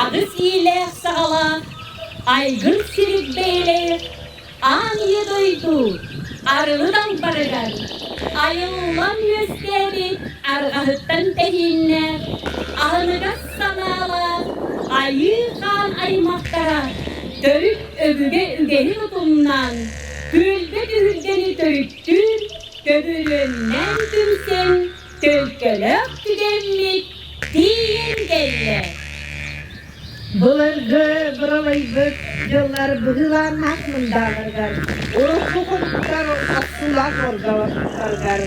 Аҕыс иилээх-саҕалаах айгыр сирик бэйэлээх аан ийэ дойду арылы далбарыгар айыллан үөскээбит арҕаһыттан тэһииннээх аһыныгас санаалаах айыы хаан аймахтара төрүт өбүгэ үгэһин утумнаан түөлбэ түһүлгэни төрүттүүр көбүрүөннээн түмсэн төлкөлөөх түгэммит тиийэн кэллэ. Былыргы быралыйбыт дьыллар быһыылааннаах мындааларыгар, урукку хонуктар охсуулаах ордолоргар,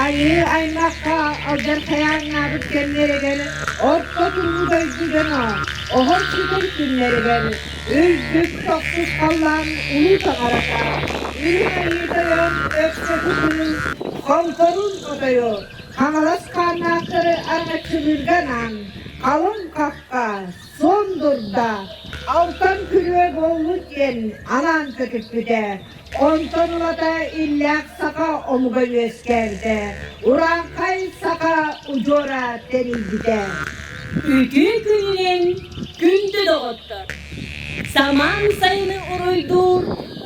айыы аймахха алдьархайааннаабыт кэмнэригэр орто туруу дойду дьоно оһор сүтэр күннэригэр үрдүк тохсус халлаан улуу таҥарата Үрүҥ Айыы Тойон өксөкү күнүн хонторун хотойу Хаҥалас хааннаахтары араҥаччылыырга анаан халыҥ хахха, суон дурда, алтан күрүө буоллун диэн анаан көтүппүтэ. Онтон ылата иллээх саха омуга үөскээбитэ, урааҥхай саха удьуора тэрийбитэ. Үтүө күнүнэн күндү доҕоттор! Самаан сайыны уруйдуур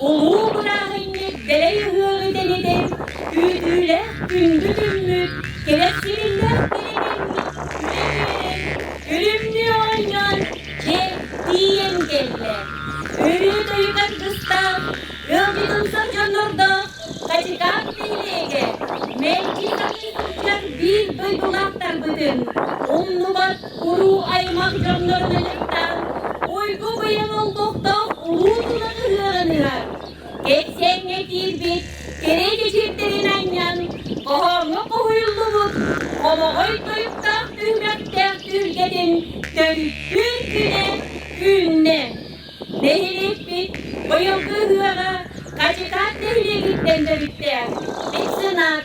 улуу бырааһынньык дэлэй ыһыаҕы тэнитэн, күүтүүлээх күндү күммүт, кэрэхсибиллээх тэрээһиммит күлэн-үөрэн, күлүмнүү оонньоон, дьэ, тиийэн кэллэ. Өрүү тойук аргыстаах, ыалдьытымсах дьоннордоох Хачыкаат нэһилиэгэ мэлдьи сатыы сылдьар биир дойдулаахтарбытын умнубат уруу аймах дьоннорун ыҥыртаан, уйгу быйаҥ олбохтоох улуу тунах ыһыаҕын ыһар. Кэпсээҥҥэ киирбит кэрэ чэчирдэрин анньан, хоһооҥҥо хоһуйуллубут хомоҕой тойуктаах түһүмэхтээх түһүлгэтин төрүттүүр күнэ үүннэ. Нэһилиэкпит быйылгы ыһыаҕа Хачыкаат нэһилиэгиттэн төрүттээх меценат,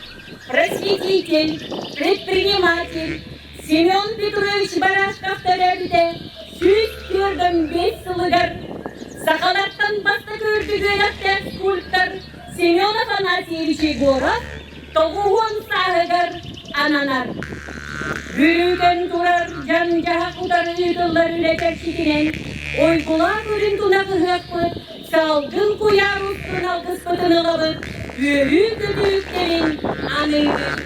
просветитель, предприниматель Семен Петрович Барашков төрөөбүтэ 145 сылыгар сахалартан бастакы үрдүк үөрэхтээх скульптор Семен Афанасьевич Егоров 90 сааһыгар ананар. Бүрүүкэн турар дьаҥ-дьаһах утары ыытыллар үлэ чэрчитинэн Уйгулаах үрүҥ тунах ыһыахпыт салгын куйаар устун алгыспытын ылабыт, үөрүү-көтүү үктэлин аныыбыт.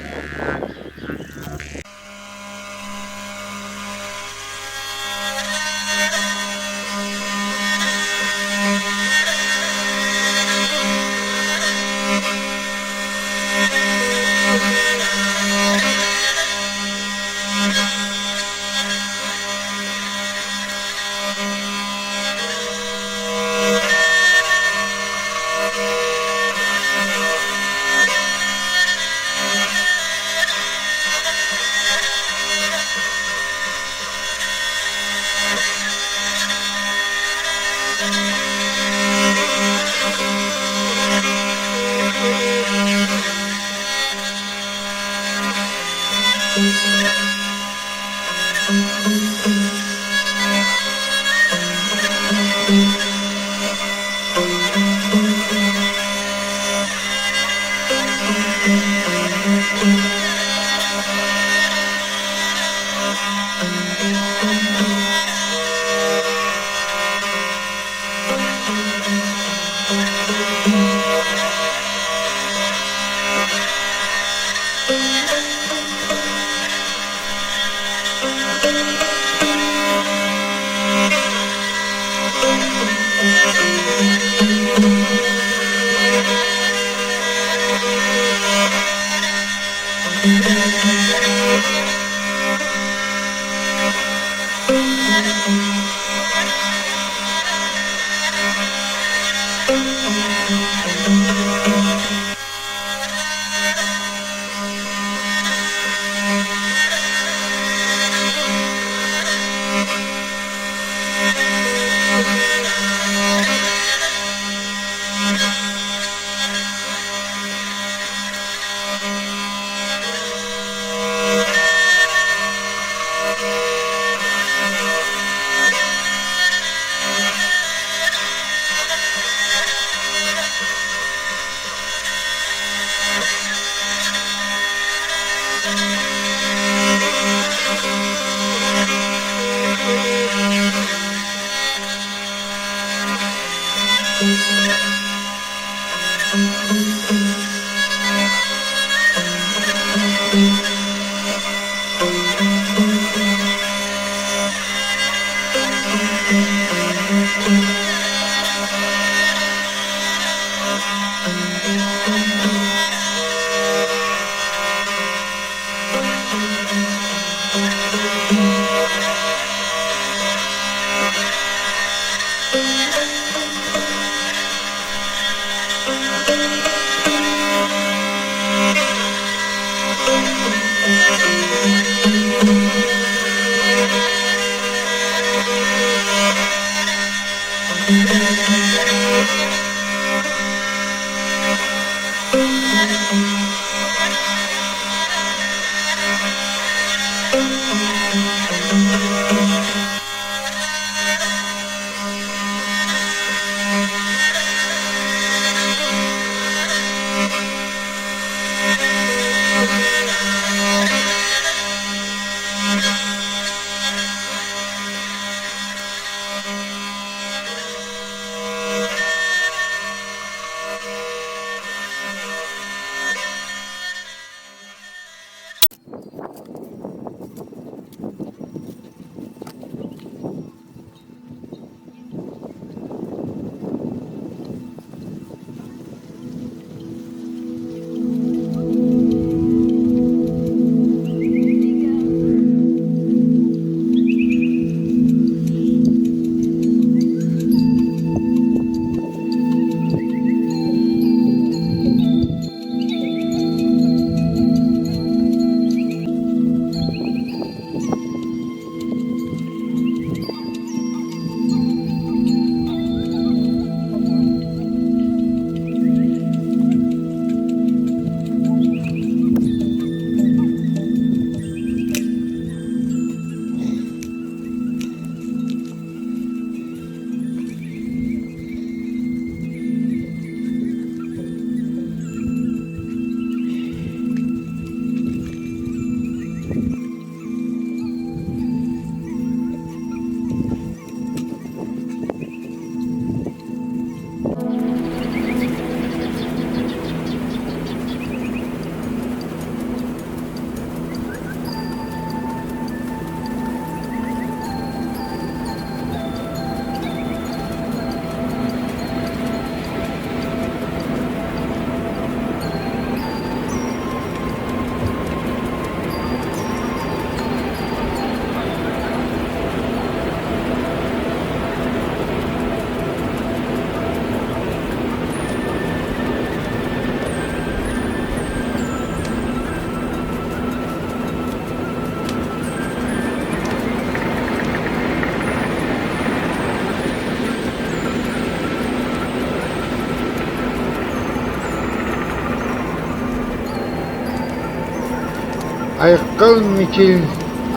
Айхал Мичил,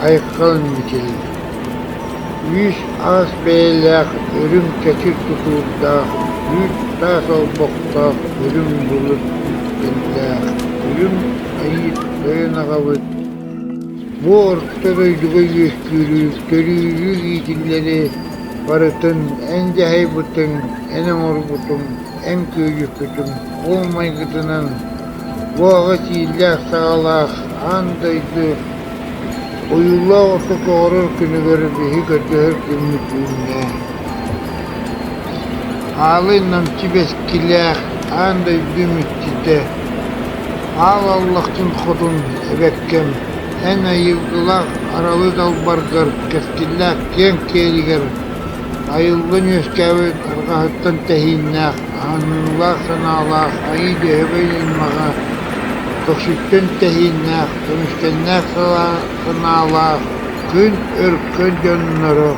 айхал Мичил, Үүс аас бэйэлээх үрүҥ чэчир тутуурдаах, үүт таас олбохтоох үрүҥ былыт үктэллээх, үрүҥ айыы тойон аҕабыт Бу орто дойдуга үөскүүрү, төрүүрү иитиллэри барытын эн дьаһайбытыҥ, эн оҥорбутуҥ, эн күөдьүппүтүҥ ол майгытынан бу аҕыс ииллээх-саҕалаах аан дойду ойуулаах орто көҕөрөр күнүгэр биһи көрдөһөр күммүт үүннэ. Аалай намчы бэскилээх аан дойду мүччүтэ Аал Аллахтын хотун эбэккэм, эн айылгылаах аралы далбаргар кэскиллээх киэҥ киэлигэр айыллан үөскээбит арҕаһыттан тэһииннээх, аһыныылаах санаалаах айыы дьөһөгөй аймаҕа көхсүттэн тэһииннээх, көмүскэннээх санаалаах күн өркөн дьонноро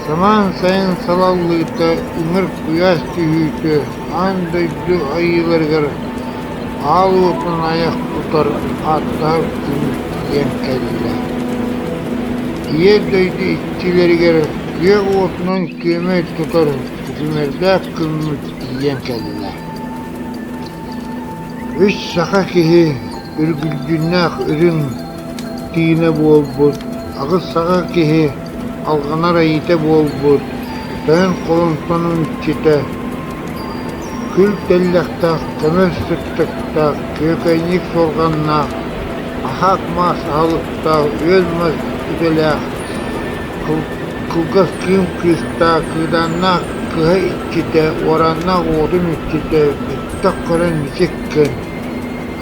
самаан сайын салаллыыта үҥэр куйаас түһүүтэ аан дойду айыыларыгар аал уотун айах тутар ааттаах күн тиийэн кэллэ. Ийэ дойду иччилэригэр күөх уотунан күөмэй тутар күтүмэрдээх күммүт тиийэн кэллэ. Үс саха киһи үргүлдьүннээх үрүҥ тыына буолбут, аҕыс саха киһи алҕанар айыыта буолбут, тойон холумтанын иччитэ Күл тэллэхтээх, көмүс сыттыктаах, күөкэйник суорҕаннаах, аһаах маас аһылыктаах, үөл мас үтэлээх, кылгас кыым кыыстаах, кыыдааннаах кыһа иччитэ, уорааннаах уотун иччитэ, бэттэх көрөн мичик гын,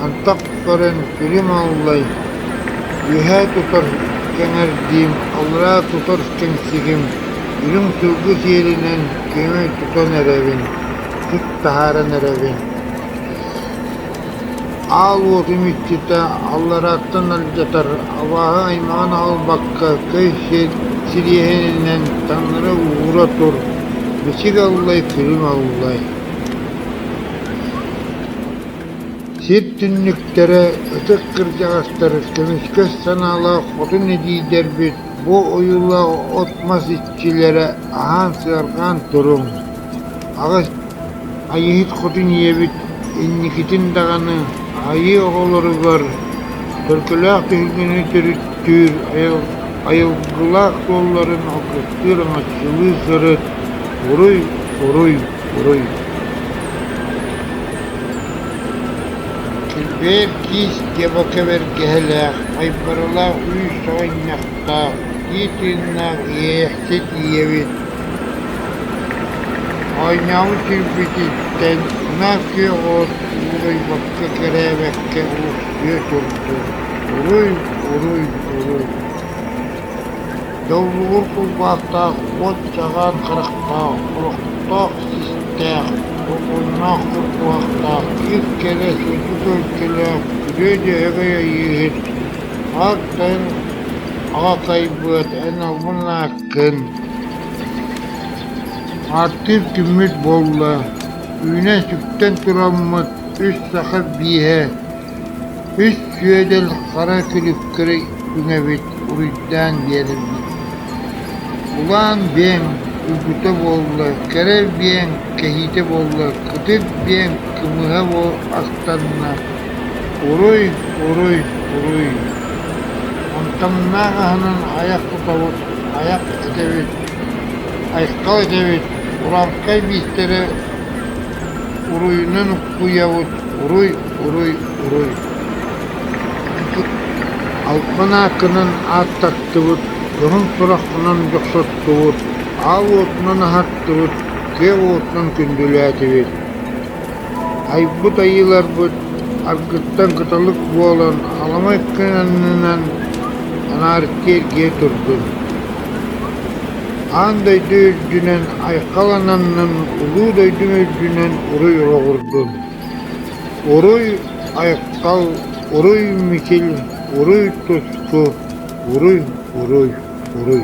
антах көрөн күлүм аллай, үөһээ тутар кэҥэрдиим, аллараа тутар кэҥсигим, Үрүҥ сылгы сиэлинэн күөмэй тутан эрэбин, сыт таһааран эрэбин. Аал уотум иччитэ алларааттан алдьатар, абааһы аймаҕын аҕалбакка көй сириэһининэн таҥнары уура тур, бичик аллай, күлүм аллай. Сир түннүктэрэ, ытык кырдьаҕастар көмүскэс санаалаах хотун эдьиийдэрбит бу ойуулаах от-мас иччилэрэ аһаан-сыарҕаан туруҥ, аҕыс Айыыһыт хотун ийэбит инникитин даҕаны айыы оҕолоругар төлкөлөөх түһүлгэни төрүттүүр айылгылаах суолларын алгыстыыр аҥаччылыы сырыт, уруй, уруй, уруй! Килбиэр киис дьабака бэргэһэлээх, айбаралаах үүс саҕынньахтаах, ии тыыннаах иэйэхсит ийэбит Оонньообут сирбититтэн ынах күөх от уурайбакка кэрээбэккэ улуктуйа турдун, уруй, уруй, уруй! Доллугур кулгаахтаах уот чаҕаан харахтаах, олохтоох систээх, долгуннаах курбуһахтаах, киир кэрэ сырдык өлгөлөөх күрүө дьөһөгөй айыыһыт, аар тайын аҕа хайбыат эн албын ааккын Ааттыыр күммүт буолла, үүнэн-сүктэн тураммыт үс саха бииһэ, үс сүөдэл хара күлүктэри үҥэбит, уруйдаан биэрэбит. Улаан биэҥ уйгута буолла, кэрэ биэҥ кэһиитэ буолла, кытыт биэҥ кымыһа астанна, уруй, уруй, уруй! Амтаннаах аһынан айах тутабыт, айах этэбит, айхал этэбит, урааҥхай биистэрэ уруйунан уккуйабыт, уруй, уруй, уруй! Албан ааккынан ааттаттыбыт, дьоһун сураххынан дьохсоттубут, аал уотунан аһаттыбыт, киэҥ уотунан күндүлээтибит. Айбыт айыыларбыт аргыттан кыталык буолан аламай күн аннынан анаарыттыы эргийэ турдун. Аан дойду үрдүнэн айхал ананнын, улуу дойдум үрдүнэн уруй олоҕурдун. Уруй, айхал, уруй мичил, уруй туску, уруй, уруй, уруй.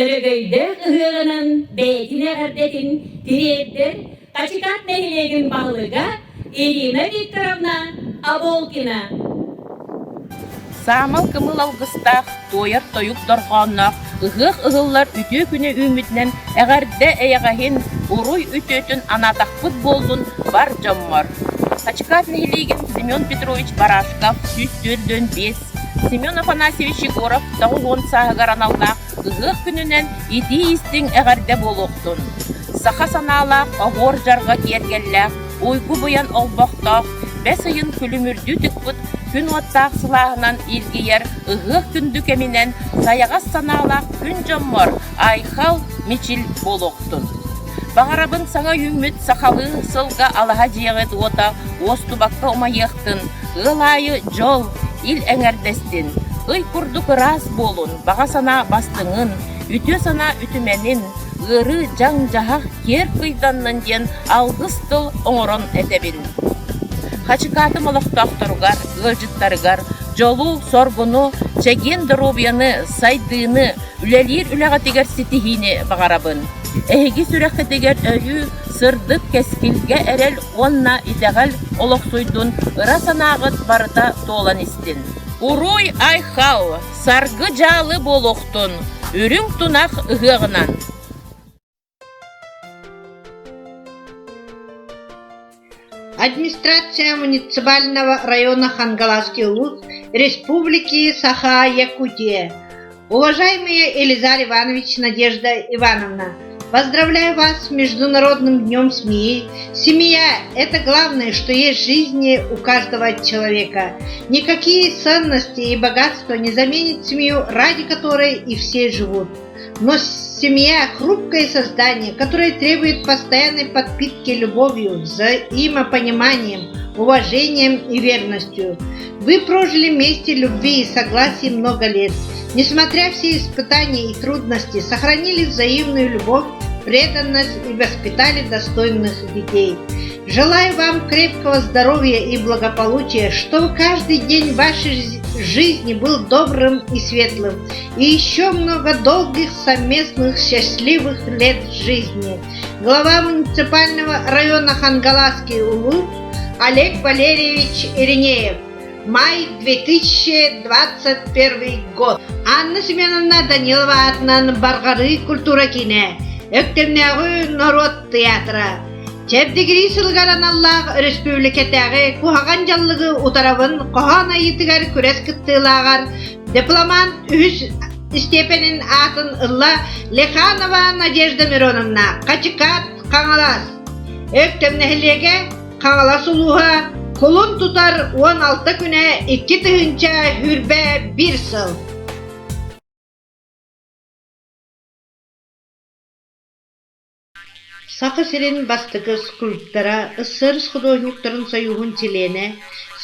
Өрөгөйдөөх ыһыаҕынан бэйэтин эҕэрдэтин тириэрдэр Хачыкаат нэһилиэгин баһылыга Ирина Викторовна Оболкина. Саамал кымыл алгыстаах, туойар тойук дорҕоонноох ыһыах ыһыллар үтүө күнэ үүммүтүнэн эҕэрдэ эйэҕэһин, уруй үтүөтүн анаатахпыт буоллун бар дьоммор. Хачыкаат нэһилиэгин Семен Петрович Барашков 145, Семен Афанасьевич Егоров 90 сааһыгар аналлаах ыһыах күнүнэн итии-истиҥ эҕэрдэ буолуохтун! Саха санаалаах оһуор дьарҕа киэргэллээх, уйгу-быйан олбохтоох, бэс ыйын күлүмүрдүү тыкпыт күн уоттаах сылааһынан илгийэр ыһыах күндү кэминэн сайаҕас санаалаах күн дьоммор айхал, мичил буолуохтун! Баҕарабын саҥа үүммүт сахалыы сылга алаһа дьиэҕит уота уостубакка умайыахтын, ыал аайы дьол, ил эҥэрдэстин, ый курдук ыраас буолун, баҕа санаа бастыҥын, үтүө санаа үтүмэнин, ыарыы дьаҥ-дьаһах киэр кыйданнын диэн алгыс тыл оҥорон этэбин. Хачыкаатым олохтоохторугар, ыалдьыттарыгар дьолу, соргуну, чэгиэн доруобуйаны, сайдыыны, үлэлиир үлэҕитигэр ситиһиини баҕарабын. Эһиги сүрэххитигэр өрүү сырдык кэскилгэ эрэл уонна итэҕэл олохсуйдун, ыра санааҕыт барыта туолан истин. Уруй-айхал, саргы-дьаалы буолуохтун, үрүҥ тунах ыһыаҕынан! Администрация муниципального района Хангаласский Улус Республики Саха-Якутия. Уважаемые Элизар Иванович, Надежда Ивановна, поздравляю вас с Международным днем семьи. Семья – это главное, что есть в жизни у каждого человека. Никакие ценности и богатства не заменят семью, ради которой и все живут. Но семья – хрупкое создание, которое требует постоянной подпитки любовью, взаимопониманием, уважением и верностью. Вы прожили вместе любви и согласии много лет. Несмотря все испытания и трудности, сохранили взаимную любовь, преданность и воспитали достойных детей. Желаю вам крепкого здоровья и благополучия, чтобы каждый день вашей жизни был добрым и светлым, и еще много долгих совместных счастливых лет жизни. Глава муниципального района Хангаласский Улус Олег Валерьевич Иринеев. Май 2021 год. Анна Семеновна Данилова аатынан Барҕарыы культура киинэ. Өктөмнөөҕү норуот тыйаатыра Чэбдигирии сылыгар аналлаах өрөспүүбүлүкэтээҕи куһаҕан дьаллыгы утарабын хоһоон айыытыгар күрэс кыттыылааҕар дипломант үһүс степенин аатын ылла Леханова Надежда Мироновна, Хачыкаат, Хаҥалас. Өктөм нэһилиэгэ Хаҥалас улууһа кулун тутар 16 күнэ 2021 сыл. Саха сирин бастакы скульптора, СССР худуоһунньуктарын сойууһун чилиэнэ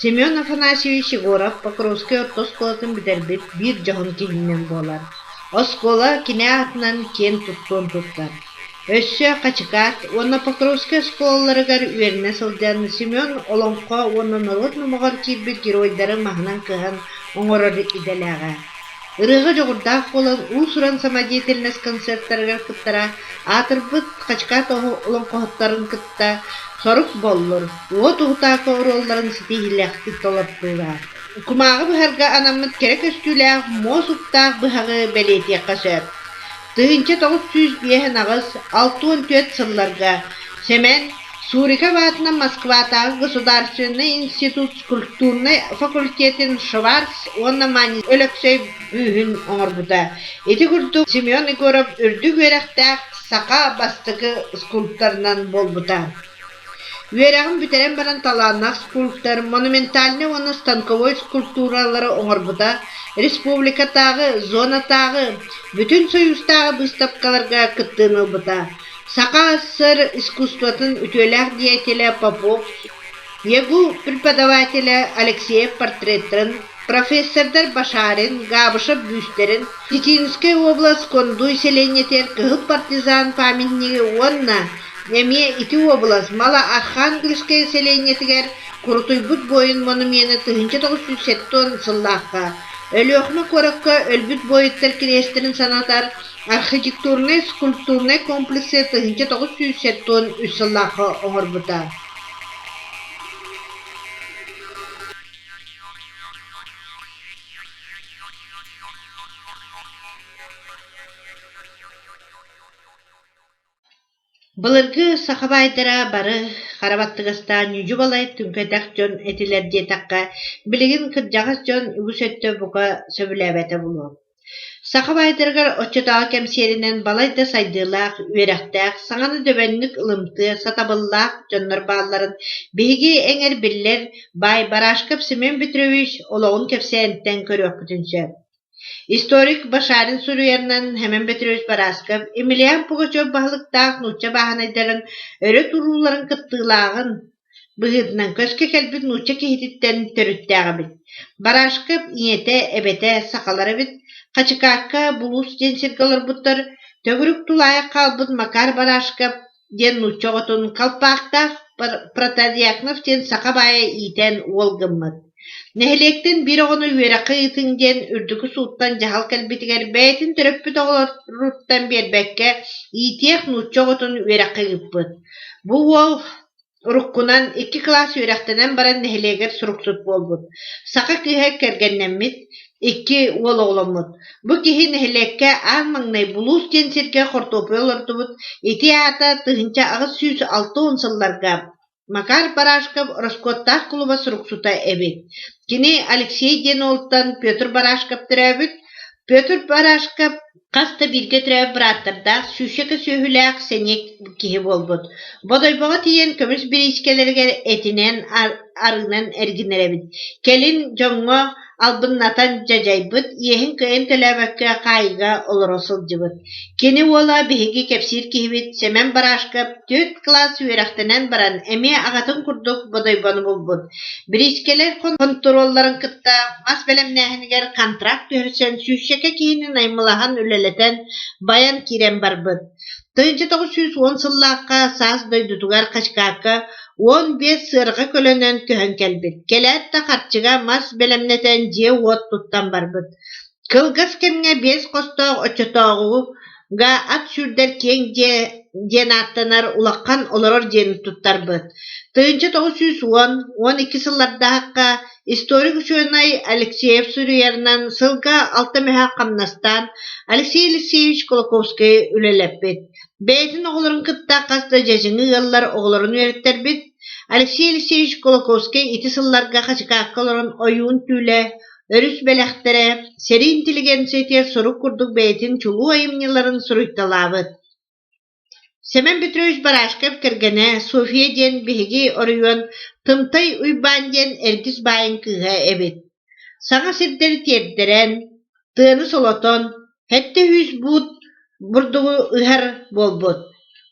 Семен Афанасьевич Егоров Покровскай орто оскуолатын бүтэрбит биир дьоһун киһинэн буолар. Оскуола кини аатынан киэн туттуон туттар. Өссө Хачыкаат уонна Покровскай оскуолаларыгар үөрэнэ сылдьан Семен олоҥхо уонна норуот номоҕор киирбит геройдары маһынан кыһан оҥорор идэлээҕэ. Ырыаҕа дьоҕурдаах буолан уус-уран самодеятельность концертарыгар кыттара, аатырбыт Хачыкаат олоҥхоһуттарын кытта сорук боллур, уот уһутаакы оруолларын ситиһиилээхтик толортуура. Кумааҕы быһарга анаммыт кэрэ көстүүлээх муос уктаах быһаҕы бэлиэтиэххэ сөп. 1958 64 сылларга Сэмэн Суриков аатынан Москватааҕы государственнай институт скульптурнай факультетын Шварц уонна Манин Өлөксөй бүүһүн оҥорбута. Ити курдук Семен Егоров үрдүк үөрэхтээх саха бастакы скульпторынан буолбута. Үөрэҕин бүтэрэн баран талааннаах скульптор монументальнай уонна станковой скульптуралары оҥорбута, республикатааҕы, зонатааҕы, бүтүн Союзтааҕы быыстапкаларга кыттыыны ылбыта. Саха СССР искусствотын үтүөлээх деятелэ Попов, ЯГУ преподавателэ Алексеев портреттарын, профессордар Башарин, Габышев бүүстэрин, Чеченскэй уобалас Кондуй сэлиэнньэтигэр Кыһыл партизан памятнигы уонна эмиэ ити уобалас Малоархангельскай сэлиэнньэтигэр Курутуйбут буойун монумена 1970 сыллаахха Өлүөхүмэ куоракка өлбүт буойуттар кириэстэрин санатар архитектурнай скульптурнай комплексы 1973 сыллаахха оҥорбута. Былыргы саха баайдара бары хара баттыгастаан ньүдьү-балай түҥкэтэх дьон этилэр диэтэххэ, билигин кырдьаҕас дьон үгүс өттө бука сөбүлээбэтэ буолуо. Саха баайдарыгар оччотооҕу кэм сиэринэн балайда сайдыылаах, үөрэхтээх, саҥаны дөбөҥнүк ылымтыа, сатабыллаах дьоннор баалларын биһиги эҥэр биллэр баай Барашков Семен Петрович олоҕун кэпсээниттэн көрүөхпүтүн сөп. Историк Башарин суруйарынан Семен Петрович Барашков Емельян Пугачев баһылыктаах нуучча бааһынайдарын өрө турууларын кыттыылааҕын быһыытынан көскө кэлбит нуучча киһититтэн төрүттээх эбит. Барашков ийэтэ, эбэтэ сахалар эбит, Хачыкаакка Булуус диэн сиргэ олорбуттар, төгүрүк тулаайах хаалбыт Макар Барашков диэн нуучча оҕотун Халпаахтаах Протодьяконов диэн саха баайа иитэн уол гыммыт. Нэһилиэктэн биир оҕону үөрэххэ ыытыҥ диэн үрдүкү сууттан дьаһал кэлбитигэр бэйэтин төрөппүт оҕолоруттан биэрбэккэ иитиэх нуучча оҕотун үөрэххэ ыыппыт. Бу уол уруккунан икки кылаас үөрэхтэнэн баран нэһилиэгэр суруксут буолбут. Саха кыыһа кэргэннэммит, икки уол оҕоломмут. Бу киһи нэһилиэккэ аан маҥнай Булуус диэн сиргэ хортуоппуйу олордубут. Ити аата 1860 сылларга Макар Барашков Ороскуоттаах кулуба суруксута эбит. Кини Алексей диэн уолтан Петр Барашков төрөөбүт. Петр Барашков хас да бииргэ төрөөбүт бырааттардаах, сүүсчэкэ сүөһүлээх сэниэ киһи буолбут. Бодойбоҕо тиийэн көмүс бириискэлэригэр этинэн, арыынан эргинэр эбит. Кэлин дьоҥҥо албыннатан дьадьайбыт, иэһин кыайан төлөөбөккө хаайыыга олоро сылдьыбыт. Кини уола биһиги кэпсиир киһибит Сэмэн Барашков түөрт кылаас үөрэхтэнэн баран эмиэ аҕатын курдук Бодойбону булбут. Бириискэлэр хонтуруолларын кытта мас бэлэмнээһинигэр контракт түһэрсэн сүүсчэкэ киһини наймылаһан үлэлэтэн байан киирэн барбыт. 1910 сыллаахха саас дойдутугар Хачкаакка 15 сыарҕа көлөнөн көһөн кэлбит. Кэлээт да харчыга мас бэлэмнэтэн дьиэ-уот туттан барбыт. Кылгас кэмҥэ биэс хостоох оччотооҕу Ат сүүрдэр киэҥ дьиэ диэн ааттанар улахан олорор дьиэни туттарбыт. 1910, 12 сыллардаахха историк учуонай Алексеев суруйарынан сылга алта мөһөөх хамнастаан Алексей Алексеевич Кулаковскайы үлэлэппит. Бэйэтин оҕолорун кытта хас да дьэдьэҥи ыаллар оҕолорун үөрэттэрбит. Алексей Алексеевич Кулаковскай ити сылларга Хачыкаакка олорон ойуун түүлэ, өрүс бэлэхтэрэ, сэрии интеллигенциятыгар сурук курдук бэйэтин чулуу айымньыларын суруйталаабыт. Сэмэн Петрович Барашков кэргэнэ Софья диэн биһиги оройуон Тымтай Уйбаан диэн Эргис баайын кыыһа эбит. Саҥа сирдэри тиэрдэрэн, тыаны солотон, 700 буут бурдугу ыһар буолбут.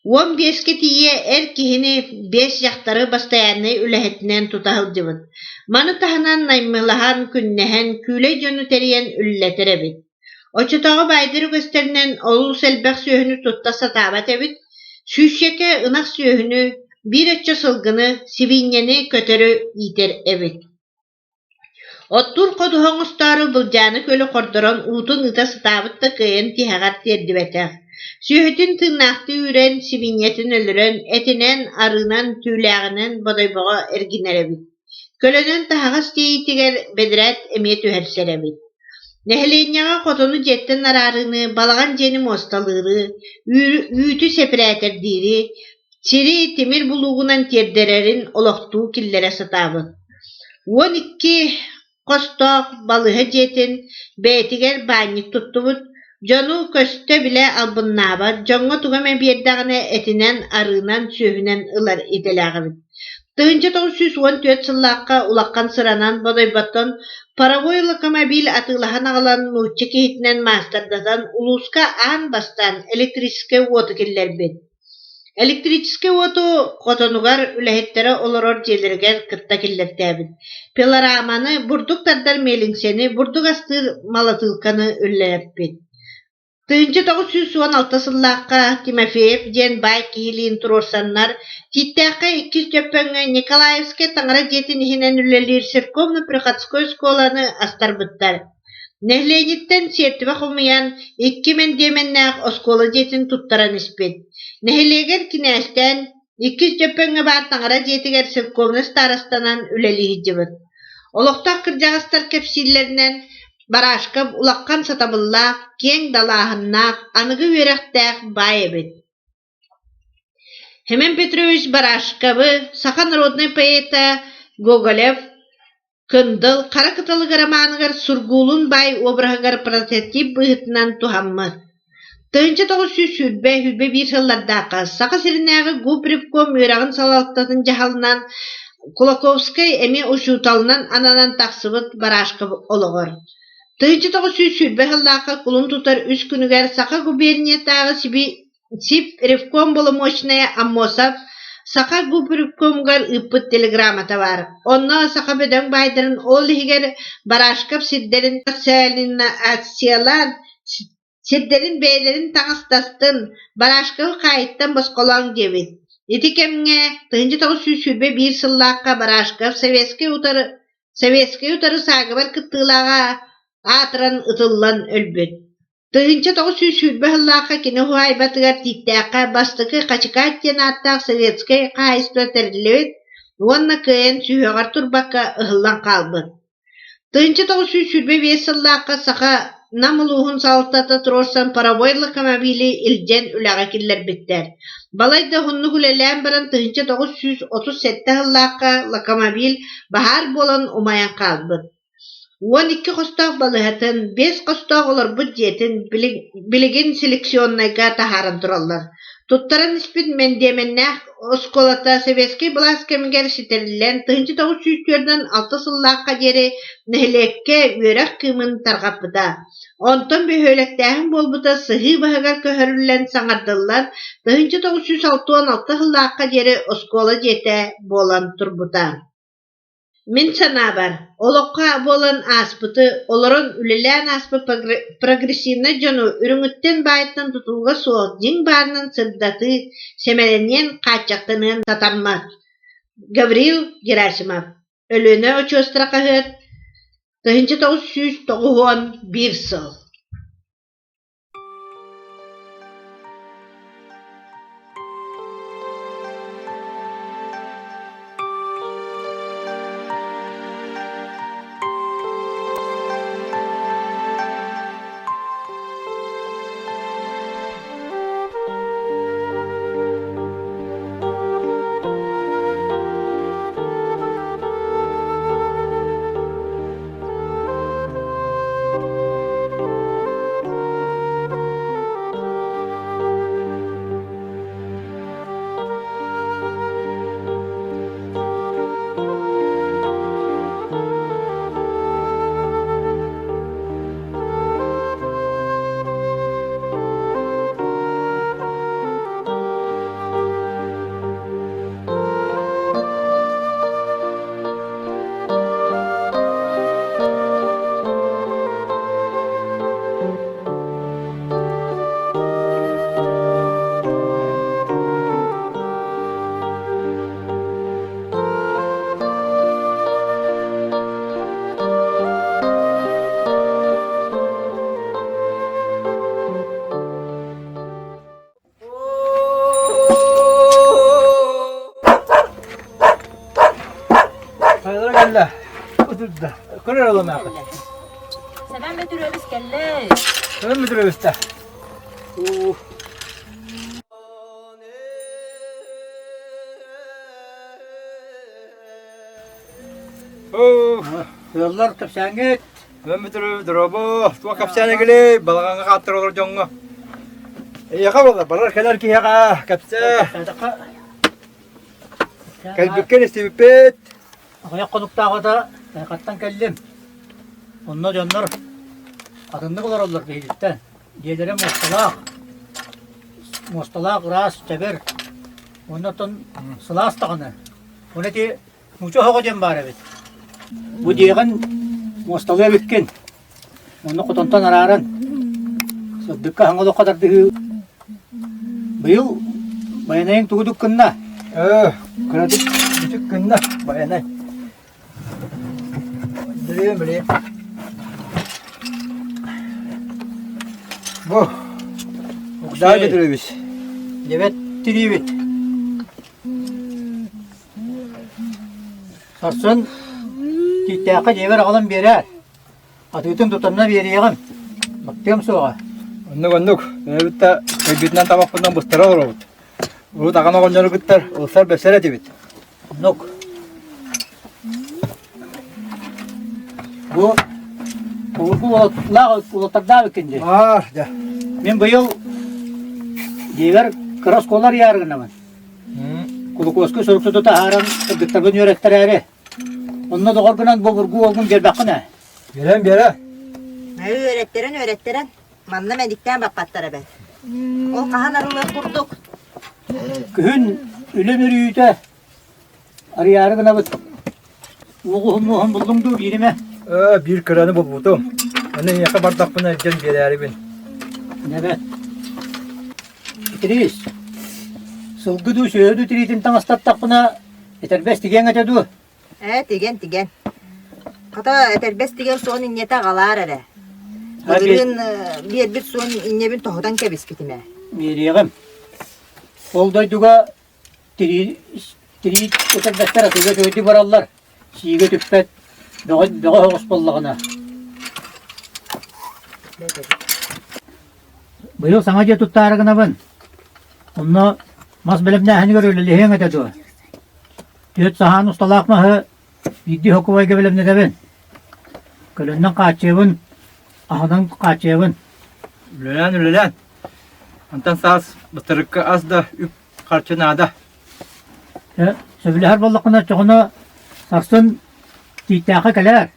15-кэ тиийэ эр киһини, биэс дьахтары бастайааннай үлэһитинэн тута сылдьыбыт. Маны таһынан наймылаһан, күннэһэн, күүлэй дьону тэрийэн үлэлэтэр эбит. Оччотооҕу баайдар үгэстэринэн олус элбэх сүөһүнү тутта сатаабат эбит, сүүсчэкэ ынах сүөһүнү, биир өччө сылгыны, сибиинньэни, көтөрү иитэр эбит. Оттуур ходуһа оҥостоору Былдьааны күөлү хордорон уутун ыыта сатаабыт да кыайан тиһэҕэр тиэрдибэтэх. Сүөһүтүн тыыннаахтыы үүрэн, сибиинньэтин өлөрөн, этинэн, арыынан, түүлээҕинэн Бодойбоҕо эргинэр эбит. Көлөнөн таһаҕас тиэйиитигэр бэдэрээт эмиэ түһэрсэр эбит. Нэһилиэнньэҕэ хотону дьиэттэн араарыыны, балаҕан дьиэни муосталыыры, үүтү сэпэрээтэрдиири, сири тимир булуугунан тиэрдэрэрин олохтуу киллэрэ сатаабыт. 12 хостоох балыыһа дьиэтин бэйэтигэр баанньык туттубут, дьону көстө-билэ албыннаабат, дьоҥҥо тугу эмэ биэрдэҕинэ этинэн, арыынан, сүөһүнэн ылар идэлээх эбит. 1914 сыллаахха улахан сыранан Бодойботтон паровой локомобиль атыылаһан аҕалан нуучча киһитинэн маастардатан улууска аан бастаан электрическэй уоту киллэрбит. Электрическэй уоту хотонугар үлэһиттэрэ олорор дьиэлэригэр кытта киллэртээбит. Пилораманы, бурдук тардар миэлиҥсэни, бурдук астыыр малатыылканы үлэлэппит. 1916 сыллаахха Тимофеев диэн баай киһилиин туруорсаннар, Тииттээххэ иккис Дьөппөҥҥө Николаевскай таҥара дьиэтин иһинэн үлэлиир церковно-приходской оскуоланы астарбыттар. Нэһилиэнньэттэн сиэртибэ хомуйан, икки мэндиэмэннээх оскуола дьиэтин туттаран испит. Нэһилиэгэр кинээстээн, иккис Дьөппөҥҥө баар таҥара дьиэтигэр церковнай старостанан үлэлии сылдьыбыт. Олохтоох кырдьаҕастар кэпсииллэринэн, Барашков улахан сатабыллаах, киэҥ далааһыннаах, аныгы үөрэхтээх баай эбит. Семен Петрович Барашковы саха народнай поэта Гоголев Кындыл Хара кыталык романыгар Сургуулун баай обраһыгар прототип быһыытынан туһаммыт. 1920-21 сыллардаахха Саха сиринээҕи губревком үөрэҕин салалтатын дьаһалынан Кулаковскай эмиэ учууталынан ананан тахсыбыт Барашков олоҕор. 1920 сыллаахха кулун тутар үс күнүгэр Саха губерниятааҕы СИП ревком боломуочунайа Аммосов Саха губревкомугар ыыппыт телеграммата баар. Онно саха бөдөҥ баайдарын, ол иһигэр Барашков сирдэрин национализациялаан сирдэрин бэйэлэрин таҥастастын, Барашковы хаайыттан босхолооҥ диэбит. Ити кэмҥэ 1921 сыллаахха Барашков Советскай утары Советскай утары саагыбар кыттыылааҕа аатыран ытыллан өлбүт. 1920 сыллаахха кини уһаайбатыгар Тииттээххэ бастакы Хачыкаат диэн ааттаах советскай хаһаайыстыба тэриллибит уонна кыайан сүһүөҕэр турбакка ыһыллан хаалбыт. 1925 сыллаахха Саха Нам улууһун салалтата туруорсан паровой локомобили илдьэн үлэҕэ киллэрбиттэр. Балайда уһуннук үлэлээн баран 1937 сыллаахха локомобиль баһаар буолан умайан хаалбыт. 12 хостоох балыыһатын, биэс хостоох олорбут дьиэтин билигин селекционнайга таһааран тураллар. Туттаран испит мэндиэмэннээх оскуолата сэбиэскэй былаас кэмигэр ситэриллэн 1946 сыллаахха диэри нэһилиэккэ үөрэх кыымын тарҕаппыта. Онтон бөһүөлэктээһин буолбута сыһыы баһыгар көһөрүллэн саҥардыллан 1966 сыллаахха диэри оскуола дьиэтэ буолан турбута. Мин санаабар, олоххо буолан ааспыты, олорон үлэлээн ааспыт прогрессивнай дьону үрүҥүттэн баайыттан тутулуга суох дьиҥ баарынан сырдатыы, сэмэлэниэн, хааччахтаныан сатаммат. Гаврил Герасимов, Өлүөнэ очуостара хаһыат, 1991 сыл. Кэллэ. Утурда. Көрөр оломаакы. Сэмэн Бөтүрүөбүс кэллэ. Сэмэн Бөтүрүөбүс та. Ыаллар кэпсээҥҥит. Сэмэн Бөтүрүөбүс дорообо. Туох кэпсээн эгили балаҕаҥҥа хааттар олор дьоҥҥо. Эйиэхэ буолла барар кэлэр киһиэхэ кэпсээ. Кэлбиккин истибиппит. Аҕыйах хонуктааҕыта Тайҕаттан кэллим. Онно дьоннор атыннык олороллор биһигиттэн. Дьиэлэрэ муосталаах, муосталаах ыраас, чэбэр. Уонна оттон сылаас даҕаны. Уонна ити нуучча оһоҕо диэн баар эбит. Бу дьиэҕин муосталыа эбиккин. Онно хотонтон арааран сырдыкка хаҥа олоххо тардыһыы быйыл Байанайыҥ тугу дук гынна? Ээ, кыратык бүтүк гынна Байанай. Билиэм, билиэм. Бу, Уксаай Петрович. Дебет тириибит. Сарсын Тииттээххэ дьиэбэр аҕалан биэрээр. Атыытын тутанна биэриэҕим. Баттыам суоҕа. Оннук оннук. Эбит да өйбүтүнэн табахпытынан быстара олоробут. Урут аҕам оҕонньору кытта ылсар бэсэр этибит. Оннук. Бу обургу уолаттаах уолаттардаах эбиккин дии. Баар, дьэ. Мин быйыл дьиэбэр кыра оскуола арыйаары гынабын. Кулукуоска суруксуту таһааран кыргыттарбын үөрэттэрээри. Онно доҕоргунан бу обургу уолгун биэрбэххин ээ. Биэрэн биэрэ. Үөрэттэрэн үөрэттэрэн манна мэдиктээн баппаттар эбээт. Ол хаһан арыллыах курдук? Күһүн үлэ мүрүүтэ арыйаары гынабыт. Уоҕуһун муоһун буллуҥ дуу бииримэ? Ээ, биир кыраны булбутум. Аны эйиэхэ бардахпына илдьэн биэрээрибин. Нэбэт. Итириис, сылгы дуу, сүөһү дуу тириитин таҥастаттахпына, этэрбэс тигиэҥ этэ дуо? Ээ, тигэн, тигэн. Хата, этэрбэс тигэр суон инньэтэ аҕалаар эрэ. Былырыын биэрбит суон инньэбин тоһутан кэбиспитим ээ. Биэриэҕим. Ол дойдуга тирии тирии этэрбэстэр атыыга үчүгэйдик бараллар. Сиигэ түппэт, бөҕө бөҕө оҕус буоллаҕына. Быйыл саҥа дьиэ туттаары гынабын. Онно мас бэлэмнээһинигэр үлэлэһиэҥ этэ дуо? Түөрт саһаан усталаах маһы биирдии хокубайга бэлэмнэтэбин. Көлөннөн хааччыйабын, аһынан хааччыйабын. Үлэлээн, үлэлээн. Онтон саас бытарыкка ас да үп харчы наада. Сөбүлэһэр буоллаххына, оччоҕуна сарсын Тииттээххэ кэлээр.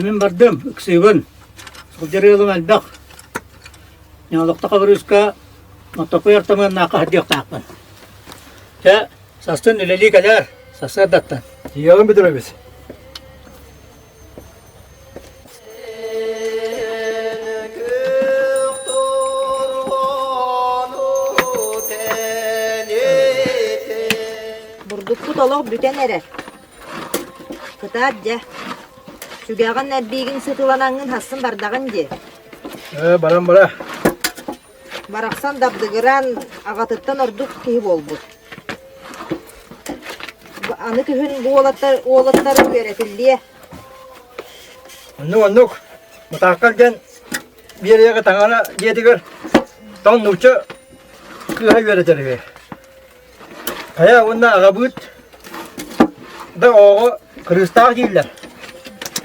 Мин бардым, ыксыыбын. Сылдьар ыалым элбэх. Ньоолохто Хабырыыска Мотоппой Артамыаннаахха сылдьыахтаахпын. Чэ, сарсын үлэлии кэлээр, сарсыардаттан. Тиийэҕин бүтүрэбит. Бурдукпут олох бүтэн эрэр. Кытаат дьэ. Сүгэҕин эрбиигин сытыланаҥҥын хассын бардаҕын дии. Ээ, баран бара. Барахсан дабдыгыран аҕатыттан ордук киһи буолбут. Аны күһүн бу уолаттар уолаттары үөрэтиллиэ. Оннук оннук. Мытаахха диэн биэриэҕи таҥара дьиэтигэр тоҥ нуучча кыыһа үөрэтэр үһү. Хайа уонна аҕабыыт да оҕоҕо кырыыстаах дииллэр.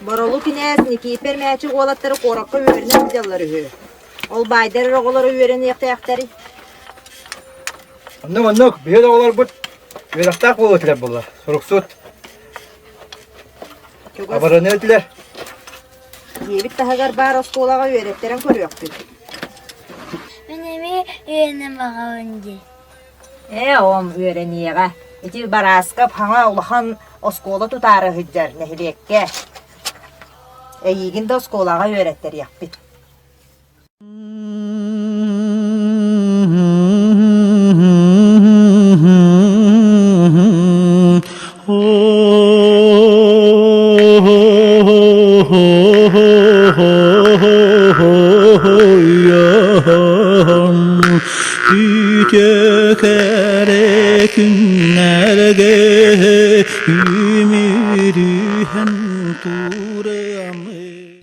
Боролу кинээс Никииппэр мээчик уолаттары куоракка үөрэнэ сылдьаллар үһү. Ол баайдар эрэ оҕолоро үөрэниэхтээхтэрий? Оннук оннук биһиги да оҕолорбут үөрэхтээх буолуо этилэр буолла. Суруксут Чугас абыраны этилэр. дьиэбит таһыгар баар оскуолаҕа үөрэттэрэн көрүөхпүт. Мин эмиэ үөрэнэн баҕабын дии. Ээ, оом үөрэниэҕэ. Ити Барааскап хаҥа улахан оскуола тутаары сылдьар нэһилиэккэ. Эйиигин да оскуолаҕа үөрэттэриэхпит. Үтүө кэрэ күннэргэ үмүрү Турамы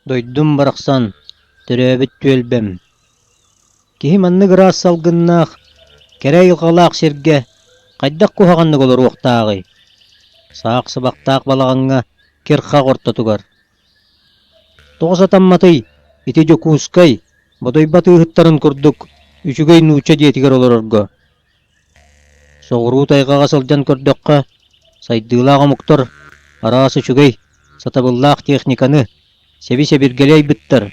Дойдум барахсан, төрөөбүт түөлбэм. Киһи маннык ыраас салгыннаах, кэрэ айылҕалаах сиргэ хайдах куһаҕаннык олоруохтааҕый? Саах сыбахтаах балаҕаҥҥа кир-хах ортотугар. Тоҕо сатамматый ити Дьокуускай Бодойбо атыыһыттарын курдук үчүгэй нуучча дьиэтигэр олорорго? Соҕуруу тайҕаҕа сылдьан көрдөххө, сайдыылаах омуктар араас үчүгэй, сатабыллаах техниканы, сэби-сэбиргэли айбыттар,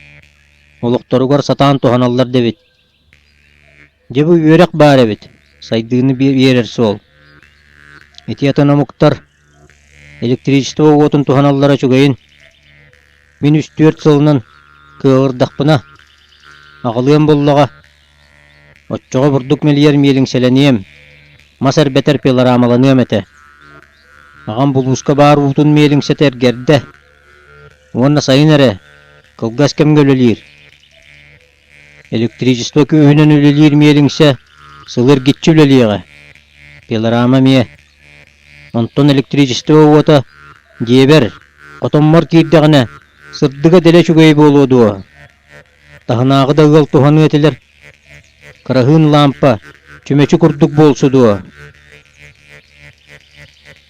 олохторугар сатаан туһаналлар да эбит. Дьэ бу үөрэх баар эбит, сайдыыны биэрэр суол. Ити атын омуктар электричество уотун туһаналлара үчүгэйин мин үс-түөрт сылынан кыаҕырдахпына, аҕалыам буллаҕа, оччоҕо бурдук мэлийэр миэлиҥсэлэниэм, мас эрбэтэр пилорамаланыам этэ. Аҕам булууска баар уутун миэлиҥсэтэ эргэрдэ уонна сайын эрэ кылгас кэмҥэ үлэлиир. Электричество күүһүнэн үлэлиир миэлиҥсэ сылы эргиччи үлэлиэҕэ. Пилорама эмиэ. Онтон электричество уота дьиэбэр, хотоммор киирдэҕинэ, сырдыга дэлэ үчүгэй буолуо дуо? Таһынааҕы да ыал туһаныа этилэр. Кыраһыын лаампа чүмэчи курдук буолсу дуо?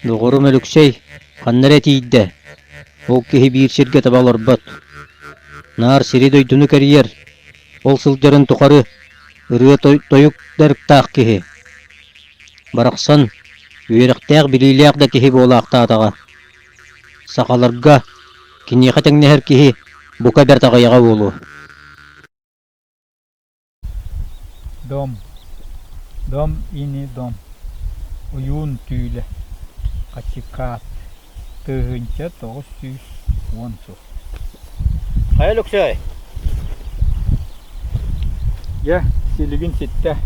Доҕорум Өлөксөй ханна эрэ тиийдэ. Ол киһи биир сиргэ таба олорбот. Наар сири-дойдуну кэрийэр, ол сылдьарын тухары ырыа-тойук дарыктаах киһи. Барахсан, үөрэхтээх-билиилээх да киһи буолаахтаатаҕа. Сахаларга киниэхэ тэҥнэһэр киһи бука бэрт аҕыйаҕа буолуо. Дом, дом ини дом, ойуун түүлэ, Хачыкаат, 1910 сыл. Хайа Лөксөй? Дьэ, силигин ситтэ.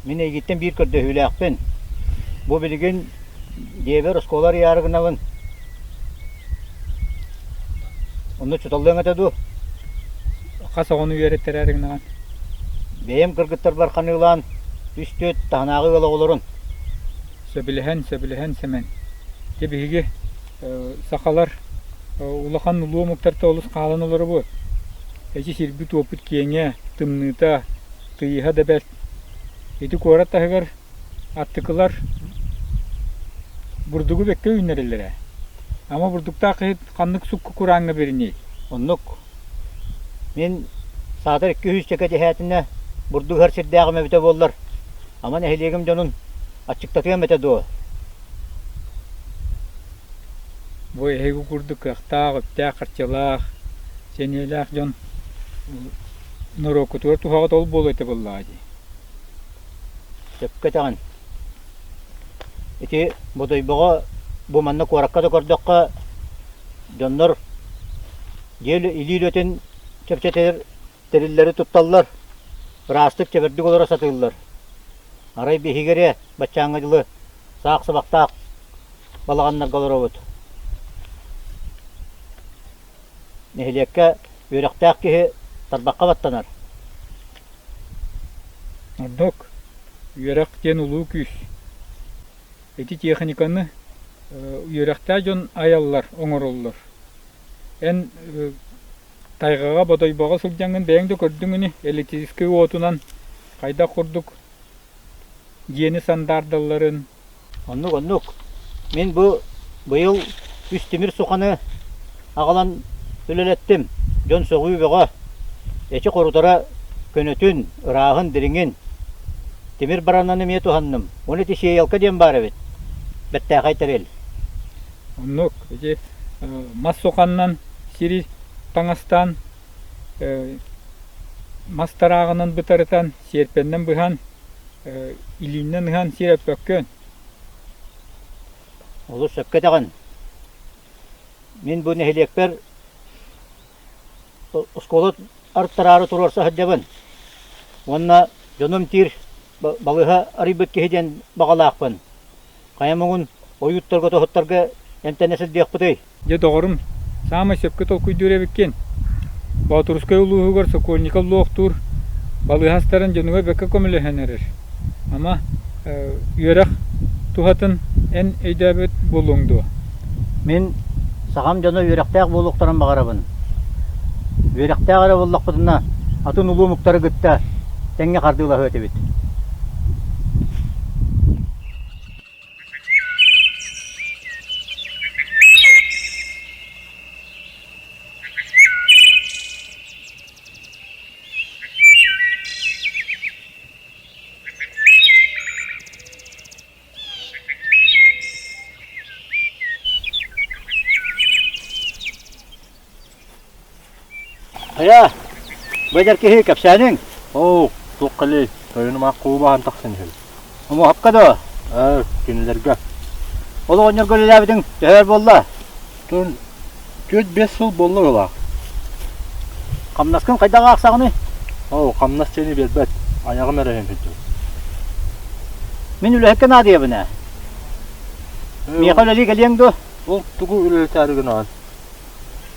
Мин эйигиттэн биир көрдөһүүлээхпин. Бу билигин дьиэбэр оскуола арыйаары гынабын. Онно учууталлыаҥ этэ дуу? Хас оҕону үөрэттэрээри гынаҕын? Бэйэм кыргыттарбар ханыылаан үс-түөрт таһынааҕы ыал оҕолорун. Сөбүлэһэн, сөбүлэһэн Сэмэн. Дьэ биһиги сахалар улахан улуу омуктартан олус хаалан олоробут. Эчи сирбит-уоппут киэҥэ, тымныыта, тыйыһа да бэрт. Ити куорат таһыгар Аттыкылар бурдугу бэккэ үүннэрэллэрэ. Ама бурдуктаах иһит ханнык сукку курааҥҥа бириний? Оннук. Мин саатар икки үс чэкэ түһээтинэ бурдук ыһар сирдээҕим эбитэ буоллар, ама нэһилиэгим дьонун аччыктатыам этэ дуо? Бу эһиги курдук кыахтаах, үптээх-харчылаах, сэниэлээх дьон норуоккутугар туһаҕыт ол буолуо этэ буоллаҕа дии. Сөпкө этэҕин. Ити Бодойбоҕо бу манна куоракка да көрдөххө, дьоннор дьиэ илии үлэтин чэпчэтэр тэриллэри тутталлар, ыраастык, чэбэрдик олоро сатыыллар. Арай биһиги эрэ баччааҥҥа дылы саах сыбахтаах балаҕаннарга олоробут. Нэһилиэккэ үөрэхтээх киһи тарбахха баттанар. Ордук үөрэх диэн улуу күүс. Ити техниканы үөрэхтээх дьон айаллар, оҥороллор. Эн тайҕаҕа, бодойбоҕо сылдьаҥҥын бэйэҥ да көрдүҥ ини, электрическэй уотунан хайдах курдук дьиэни сандаардалларын, Оннук, оннук. Мин бу быйыл үс тимир суханы аҕалан үлэлэттим. Дьон сөҕүү бөҕө. Эчи хорутара көнөтүн, ырааһын, дириҥин. Тимир баранан эмиэ туһанным. Уонна ити сиэйэлкэ диэн баар эбит. Бэртээхэй тэрил. Оннук. Ити мас суханнан сири таҥастаан, мас тарааҕынан бытарытан, сиэрпэннэн быһан, илииннэн ыһан сир өппөккүн. Олус сөпкө этэҕин. Мин бу нэһилиэкпэр оскуола артараары туруорса сылдьабын. Уонна дьонум тиир балыыһа арыйбыт киһи диэн баҕалаахпын. Хайа муҥун ойууттарга тоһуттарга эмтэнэ сылдьыахпытый? Дьэ, доҕорум, саамай сөпкө толкуйдуур эбиккин. Боотурускай улууһугар Сокольников луохтуур балыыһа астарын дьонугар бэккэ көмөлөһөн эрэр. Ама, үөрэх туһатын эн өйдөөбөт буолуоҥ дуо? Мин сахам дьоно үөрэхтээх буолуохтарын баҕарабын. Үөрэхтээх эрэ буоллахпытына, атын улуу омуктары кытта тэҥҥэ хардыылаһыа этибит. Хайа, бу эдэр киһи кэпсээниҥ? Оо, туох кэлиэй, тойонум аах куубаһан тахсан иһэбин. Омуһапка дуо? Ээ, кинилэргэ. Ол оҕонньорго үлэлээбитиҥ төһө өр буолла? Тон 4-5 сыл буолла быһыылаах. Хамнаскын хайдах аахсаҕыный? Оо, хамнас диэни биэрбэт, айаҕым эрэ иһин сылдьабын. Мин үлэһиккэ наадыйабын ээ. Миэхэ үлэлии кэлиэҥ дуо? Ол тугу үлэлэтээри гынаҕын?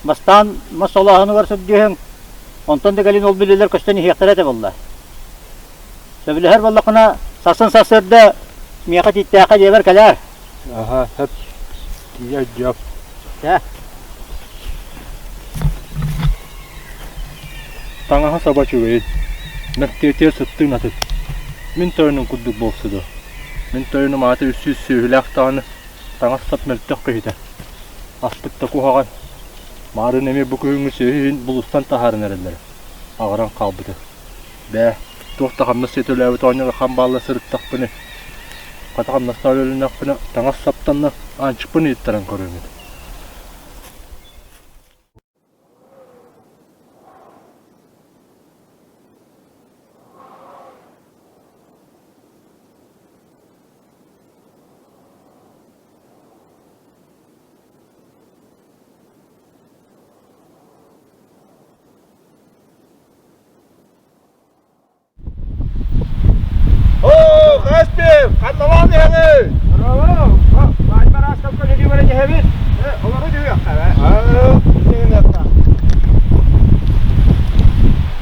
Бастаан мас солооһунугар сылдьыһыҥ, онтон да кэлин ол билэлэр көстөн иһиэхтэрэ этэ буолла. Сөбүлэһэр буоллаххына, сарсын сарсыарда миэхэ Тииттээххэ дьиэбэр кэлээр. Аха, сөп. Тиийэ өйдүөм. Чэ. Таҥаһа саба үчүгэйин. Мэктиэтигэр сыттыын атын. Мин тойонум курдук буолсу дуо? Мин тойонум аата үс сүөһүлээх даҕаны таҥас-сап мөлтөх киһитэ. Аспыт да куһаҕан. Маарын эмиэ бу күһүҥҥү сүөһү иһин булустан таһааран эрэллэрэ. Аҕыран хаалбыта. Бээ, туох да хамнас төлөөбүт оҕонньорго хам баалла сырыттахпына, хата хамнастаах өлөннөхпүнэ, таҥас саптанна, Аанчыкпын ыйыттаран көрүөм этэ. Оо, Каспий, ханналаан иһэҕий?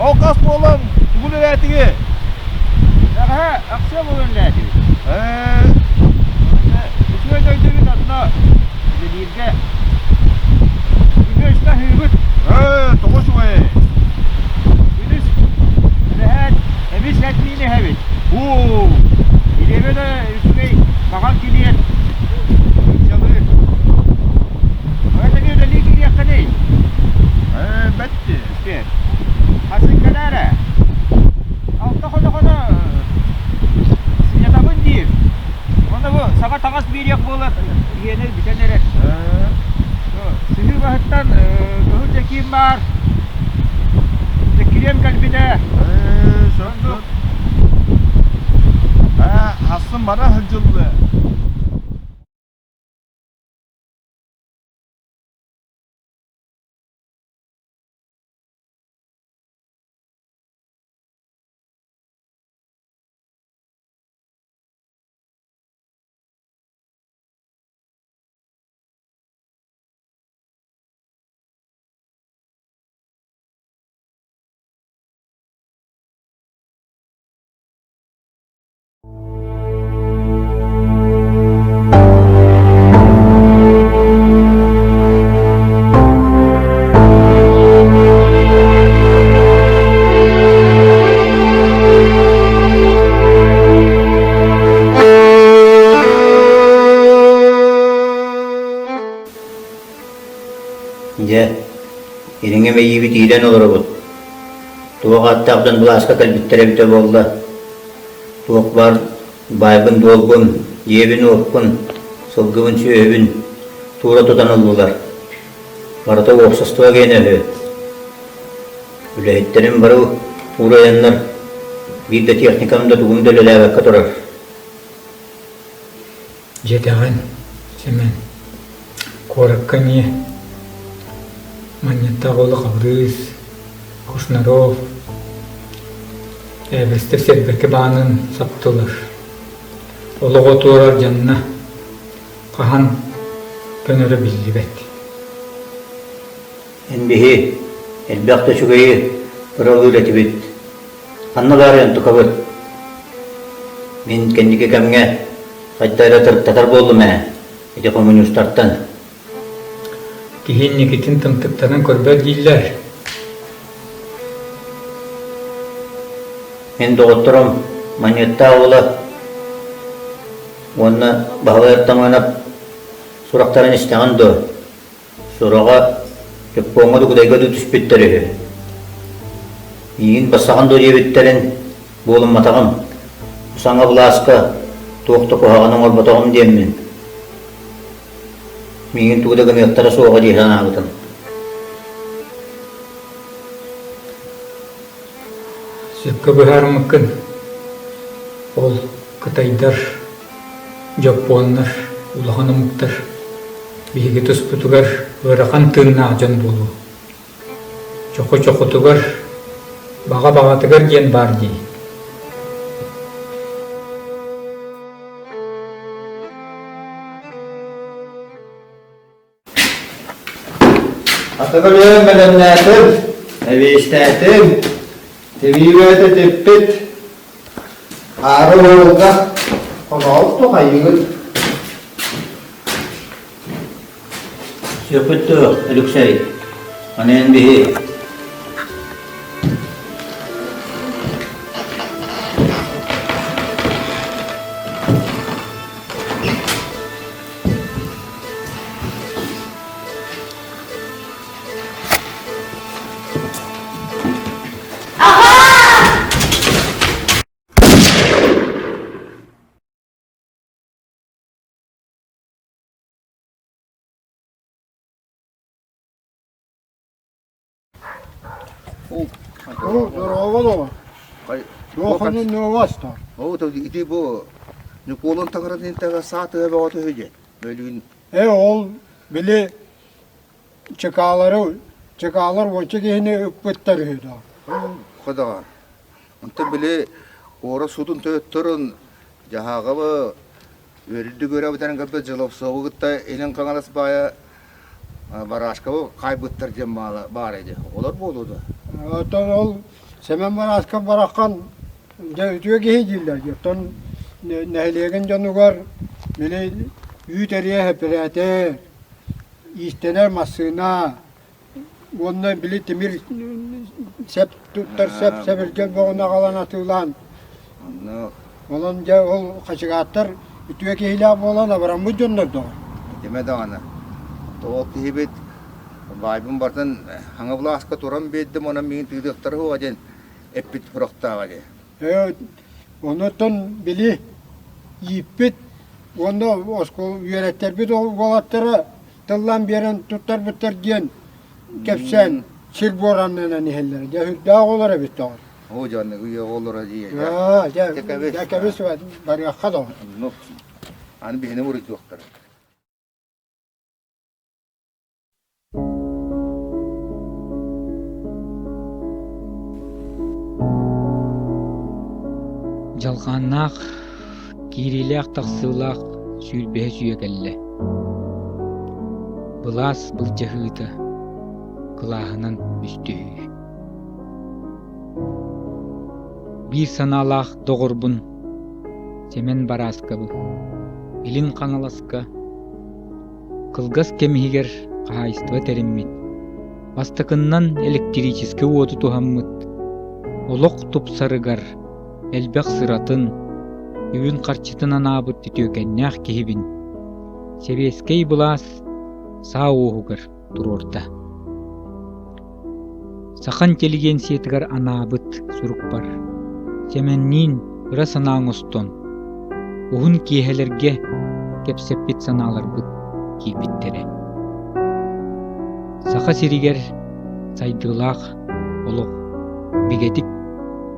Ол хас буолан тугу үлэлээтигит? Бэҕэһээ акция буолан үлэлээтибит. Ээ, Үчүгэй дойдубут онно үлэлииргэ күнү үстэ аһыыбыт. Ээ, тоҕо үчүгэйэй? Күнүс эбэһээт эмис эт миин иһэбит. Уу, Килиэбэ да үчүгэй маҕан килиэп. Нууччалыы. Ата эмиэ үлэлии киириэххиний? Ээ, бэт дии. Успех. Хасыҥкалаа эрэ. Алта хоно-хоно сынньатабын диир. Уонна бу саҥа таҥас биэриэх буолар иһиэнэ бүтэн эрэр. Сыһыы баһыттан Кыһыл Дьэкиим баар. Дьэккириэм кэлбитэ. Сөп. Ээ, ахсын бара сылдьыллы. Дьэ, ириҥэ мэйиибит иирэн олоробут. Туох ааттаах дьон былааска кэлбиттэрэ эбитэ буолла. Туох баар баайбын-дуолбун, дьиэбин-уоппун, сылгыбын-сүөһүбүн туура тутан ыллылар. Барыта уопсастыба гиэнэ үһү. Үлэһиттэрим бары уурайаннар, биир да техникам да тугум да үлэлээбэккэ турар. Дьиэтэҕин, Сэмэн, куоракка эмиэ Манньыттаах уола Хабырыыс, Кушнаров, Ээбэстэр сэрбэкэ баанын саптылар. Олоҕо туорар дьанна. Хаһан көнөрө биллибэт. Эн биһи элбэх да үчүгэйи ыралыыр этибит. Ханна баарый онтукабыт? Мин кэнники кэмҥэ хайда эрэ тырыттатар буоллум ээ, ити хомуньуустартан. Киһи инникитин тымтыктанан көрбөт дииллэр. Мин доҕотторум Манньыаттаах уола уонна Баһылай Артамыанап сурахтарын истэҕин дуо? Сураҕа Дьоппуоҥҥа Дугудайга дуу түспүттэр үһү. Миигин бассаҕын дуо диэбиттэрин буолумматаҕым. Саҥа былааска туох да куһаҕаны оҥорботоҕум диэммин. Миигин тугу да гыныахтара суоҕа дии санаабытым. Сөпкө быһаарыммыккын. Ол кытайдар, дьоппуоннар, улахан омуктар биһиги туспутугар ыарахан тыыннаах дьон буолуо. Чоху-чохутугар, баҕа-баҕатыгар диэн баар дии. Атыгар бэлэмнээтим, эбиэстээтим, тибиибэт этиппит, аары уолга хоноол тухайыгыт. Сүөккүт дуо, Өлүксэй? Аны эн биһи Ити бу Ньукуолун таҥаратын таҥа саа тыа бөҕөтө үһү диэн. Бөлүүн. Э ол били чыкаалары чыкаалар уонча киһини ыппыттар үһү да. Ходаҕар. Онтон били куорат суутун тойотторун дьаһааҕабы Үрдүк үөрэҕин кытта Дьоловсову кытта Илин Хаҥалас баайа Барашковы хаайбыттар диэн баар ини. Олор буолуо дуо? Оттон ол Сэмэн Барашков бараххан дьэ үтүө киһи дииллэр. Оттон нэһилиэгин дьонугар били үүт эриэ эпэрээтэр, иистэнэр массыына, Уонна били тимир сэп туттар сэп сэбиргэл бөҕөнү аҕалан атыылаан онон дьэ ол хачыгааттар үтүө киһилээх буолан абыраммыт дьоннор доҕор. Итимэ даҕаны. Ол киһибит баайбын барытын хаҥа былааска туран биэрдим онон миигин тыытыахтара суоҕа диэн эппит сурахтааҕа дии. Ээ онуттан били ииппит уонна оскуола үөрэттэрбит уолаттара тыллаан биэрэн туттарбыттар диэн кэпсээн сир буораннанан иһэллэрэ. Дьэ сүрдээх оҕолор эбит доҕор. Оо дьон үйэ оҕолоро дии. Аа, дьэ, дьэ кэбис барыахха доҕор. Аны биһини буруйдуохтара. Дьалхааннаах, киириилээх-тахсыылаах сүүрбэһис үйэ кэллэ. Былаас былдьаһыыта, кылааһынан үстүһүү. Биир санаалаах доҕорбун Сэмэн Барааскабы Илин Хаҥаласка Кылгас кэм иһигэр хаһаайыстыба тэриммит, бастакыннан электрическэй уоту туһаммыт, олох тупсарыгар элбэх сыратын, үбүн-харчытын анаабыт үтүөкэннээх киһибин сэбиэскэй былаас саа уоһугар туруорда. Саха интеллигенциятыгар анаабыт сурукпар Сэмэнниин ыра санаа оҥостон, уһун киэһэлэргэ кэпсэппит санааларбыт киирбиттэрэ. Саха сиригэр сайдыылаах олох бигэтик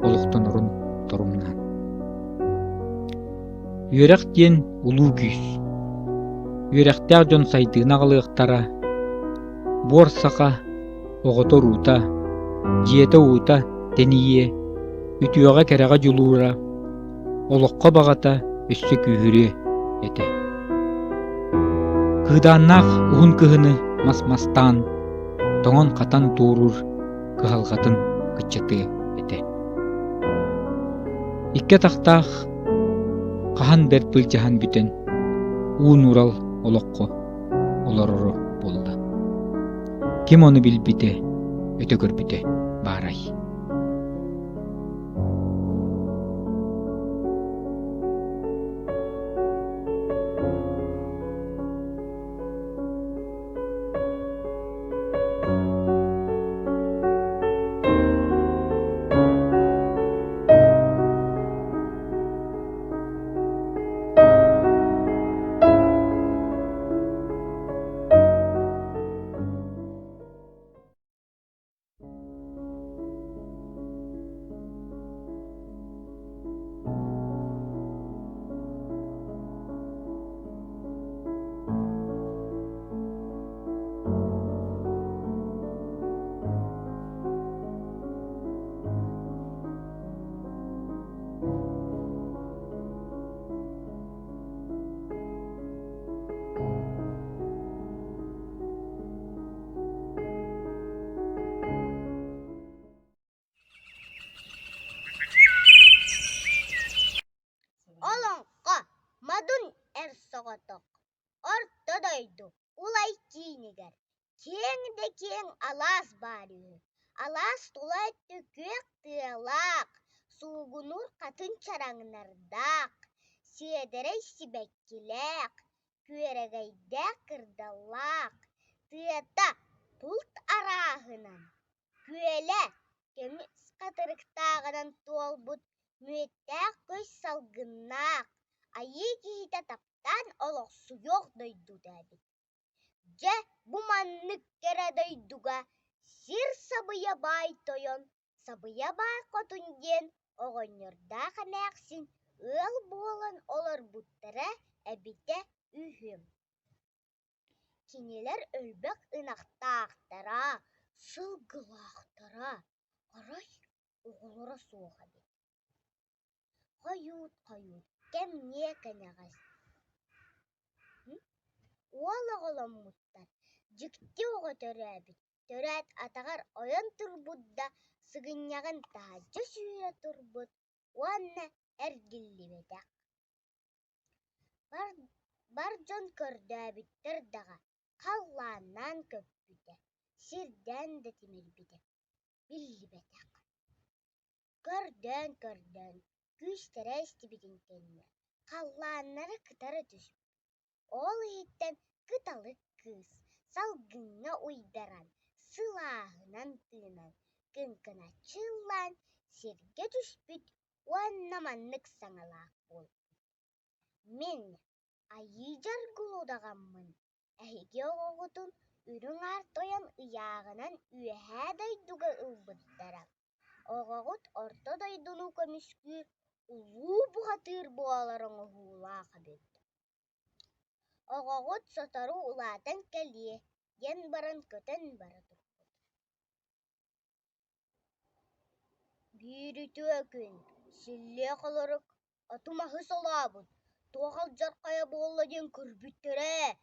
олохтонорун торумнаан. Үөрэх диэн улуу күүс. Үөрэхтээх дьон сайдыыны аҕалыахтара, буор саха оҕото-уруута, дьиэтэ-уута тэнийиэ, үтүөҕэ-кэрэҕэ дьулуура, олоххо баҕата өссө күүһүрүө этэ. Кыыдааннаах уһун кыһыны мас-мастаан, тоҥон-хатан туоруур кыһалҕатын кыччатыа этэ. Икки атахтаах хаһан бэрт былдьаһан бүтэн, уу нуурал олоххо олороро буолла. Ким ону билбитэ, өтө көрбүтэ баарай. Олоҥхо Модун Эр Соҕотох Орто дойду Улай киинигэр киэҥ да киэҥ алаас баар үһү. Алаас тула өттө күөх тыалаах, суугунуур хатыҥ чараҥнардаах, сиэдэрэй сибэккилээх, күөрэгэйдээх кырдаллаах, тыата булт арааһынан, күөлэ көмүс хатырыктааҕынан туолбут мүөттээх көй салгыннаах, айыы киһитэ таптаан олохсуйуох дойдута эбит. Дьэ, бу маннык кэрэ дойдуга сир сабыйа баай тойон, сабыйа баай хотун диэн оҕонньордоох эмээхсин ыал буолан олорбуттара эбитэ үһү. Кинилэр өлбөх ынахтаахтара, сылгылаахтара, арай оҕолоро суох эбит. Хойуут-хойуут, кэмниэ кэнэҕэс Уол оҕоломмуттар, дьикти оҕо төрөөбүт, төрөөт атаҕар ойон турбут да сыгынньаҕын таһырдьа сүүрэ турбут уонна эргиллибэтэх. Бар дьон көрдөөбүттэр даҕа, халлааннаан көппүтэ, сирдээн да тимирбитэ биллибэтэх. Көрдөөн-көрдөөн, күүстэрэ эстибитин кэннэ, халлааннара кытары түспүт. Ол иһиттэн кыталык кыыс салгыҥҥа уйдаран, сылааһынан тыынан, кыҥкыначчы ыллаан сиргэ түспүт уонна маннык саҥалаах буолбут: «Мин айыы дьаргылудаҕаммын, эһиги оҕоҕутун Үрүҥ Аар Тойон ыйааҕынан Үөһээ дойдуга ылбыттара. Оҕоҕут Орто дойдуну көмүскүүр улуу бухатыыр буолар оҥоһуулаах эбит. Оҕоҕут сотору улаатан кэлиэ» диэн баран көтөн бара турбут. Биир үтүө күн силлиэ холорук оту-маһы солообут, туох алдьархайа буолла диэн көрбүттэрэ,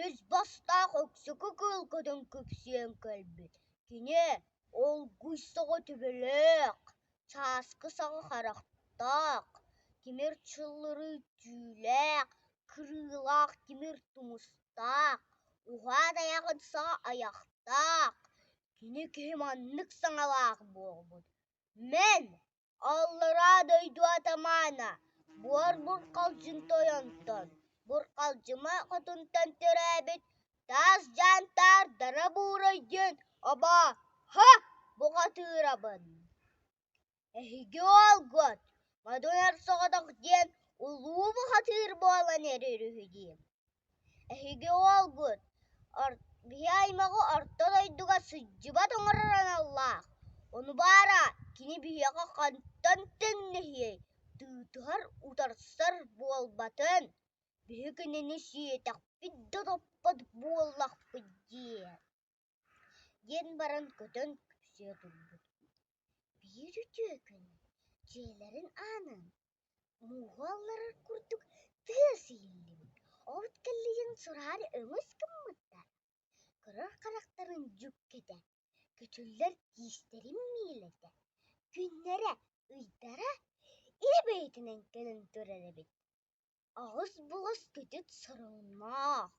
үс бастаах өксөкү кыыл көтөн күпсүйэн кэлбит. Кини олгуй саҕа төбөлөөх, чааскы саҕа харахтаах, тимир чыллырыы түүлээх, кырыылаах тимир тумустаах, уһаат айаҕын саҕа айахтаах, Кини киһи маннык саҥалаах буолбут: «Мэн, аллараа дойду атамаана, буор бурҕалдьын тойонтон, бурҕалдьыма хотунтан төрөөбүт таас дьаантаар дара буурай диэн абааһы бухатыырабын. Эһиги уолгут Модун Соҕотох диэн улуу бухатыыр буолан эрэр үһү дии. Эһиги уолгут биһи аймаҕы орто дойдуга сылдьыбат оҥорор аналлаах, ону баара кини биһиэхэ хантан тэҥнэһиэй, тыытыһар, утарсар буолбатын, биһи кинини сиэтэхпит да топпот буоллахпыт дии» диэн баран көтөн күпсүйэ турбут. Биир үтүө күн дьиэлэрин аанын мууһу алларар курдук тыас иһиллибит. Оҕобут кэллиин сураһаары өҥөс гыммыттар, көрөр харахтарын дьүккэтэ, көтүллэр тиистэрин миилэтэ, күннэрэ, ыйдара илэ бэйэтинэн кэлэн турар эбит. Аҕыс бугас кэтит соруннаах,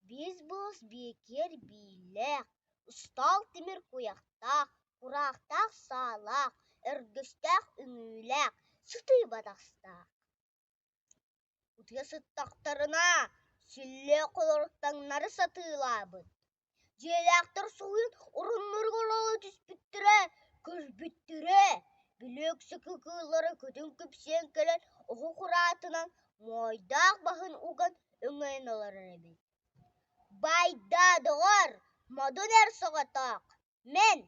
биэс бугас биэкиэр бииллээх, ыстаал тимир куйахтаах, кураахтаах саалаах, өргөстөөх үҥүүлээх, сытыы батастаах. Утуйа сыттахтарына, силлиэ холорук таҥнары сатыылаабыт. Дьиэлээхтэр соһуйан оруннарыгар ыла түспүттэрэ, көрбүттэрэ, били өксөкү кыыллара көтөн күпсүйэн кэлэн оһох ураатынан моойдоох баһын уган өҥөйөн олорор эбит. «Байдаа, доҕор, модун эр соҕотох, мин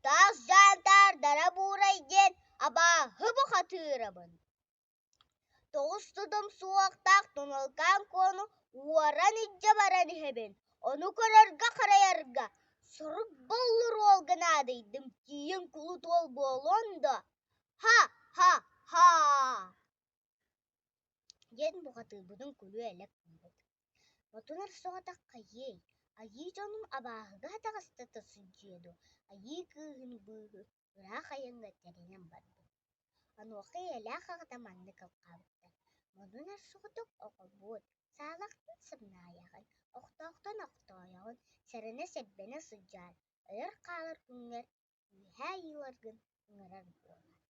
таас дьаантаардара буурай диэн абааһы бухатыырабын Тоҕус тутум суохтаах Туналкаан Куону уоран илдьэ баран иһэбин, ону көрөргө-харайарга сорук боллур уолга наадыйдым, тиийэн кулут уол буолуон дуо? Ха-ха-ха диэн бухатыырбытын күлүү-элэк гыммыт. Мотунар соҕотох хайыай, айыы дьонум абааһыга атаҕастата сылдьыа дуо, айыы кыыһын быыһы ыраах айаҥҥа тэринэн барбыт. Онуоха ийэлээх аҕата маннык алҕаабыттар: «Модун эр соҕотох оҕобуот, саалахтан сымнаайаҕын, охтоохтон охтоойоҕун, сэрэнэ-сэрбэнэ сылдьаар, өлөр-хаалар күҥҥэр үөһээ айыыларгын ыҥырар буолаар»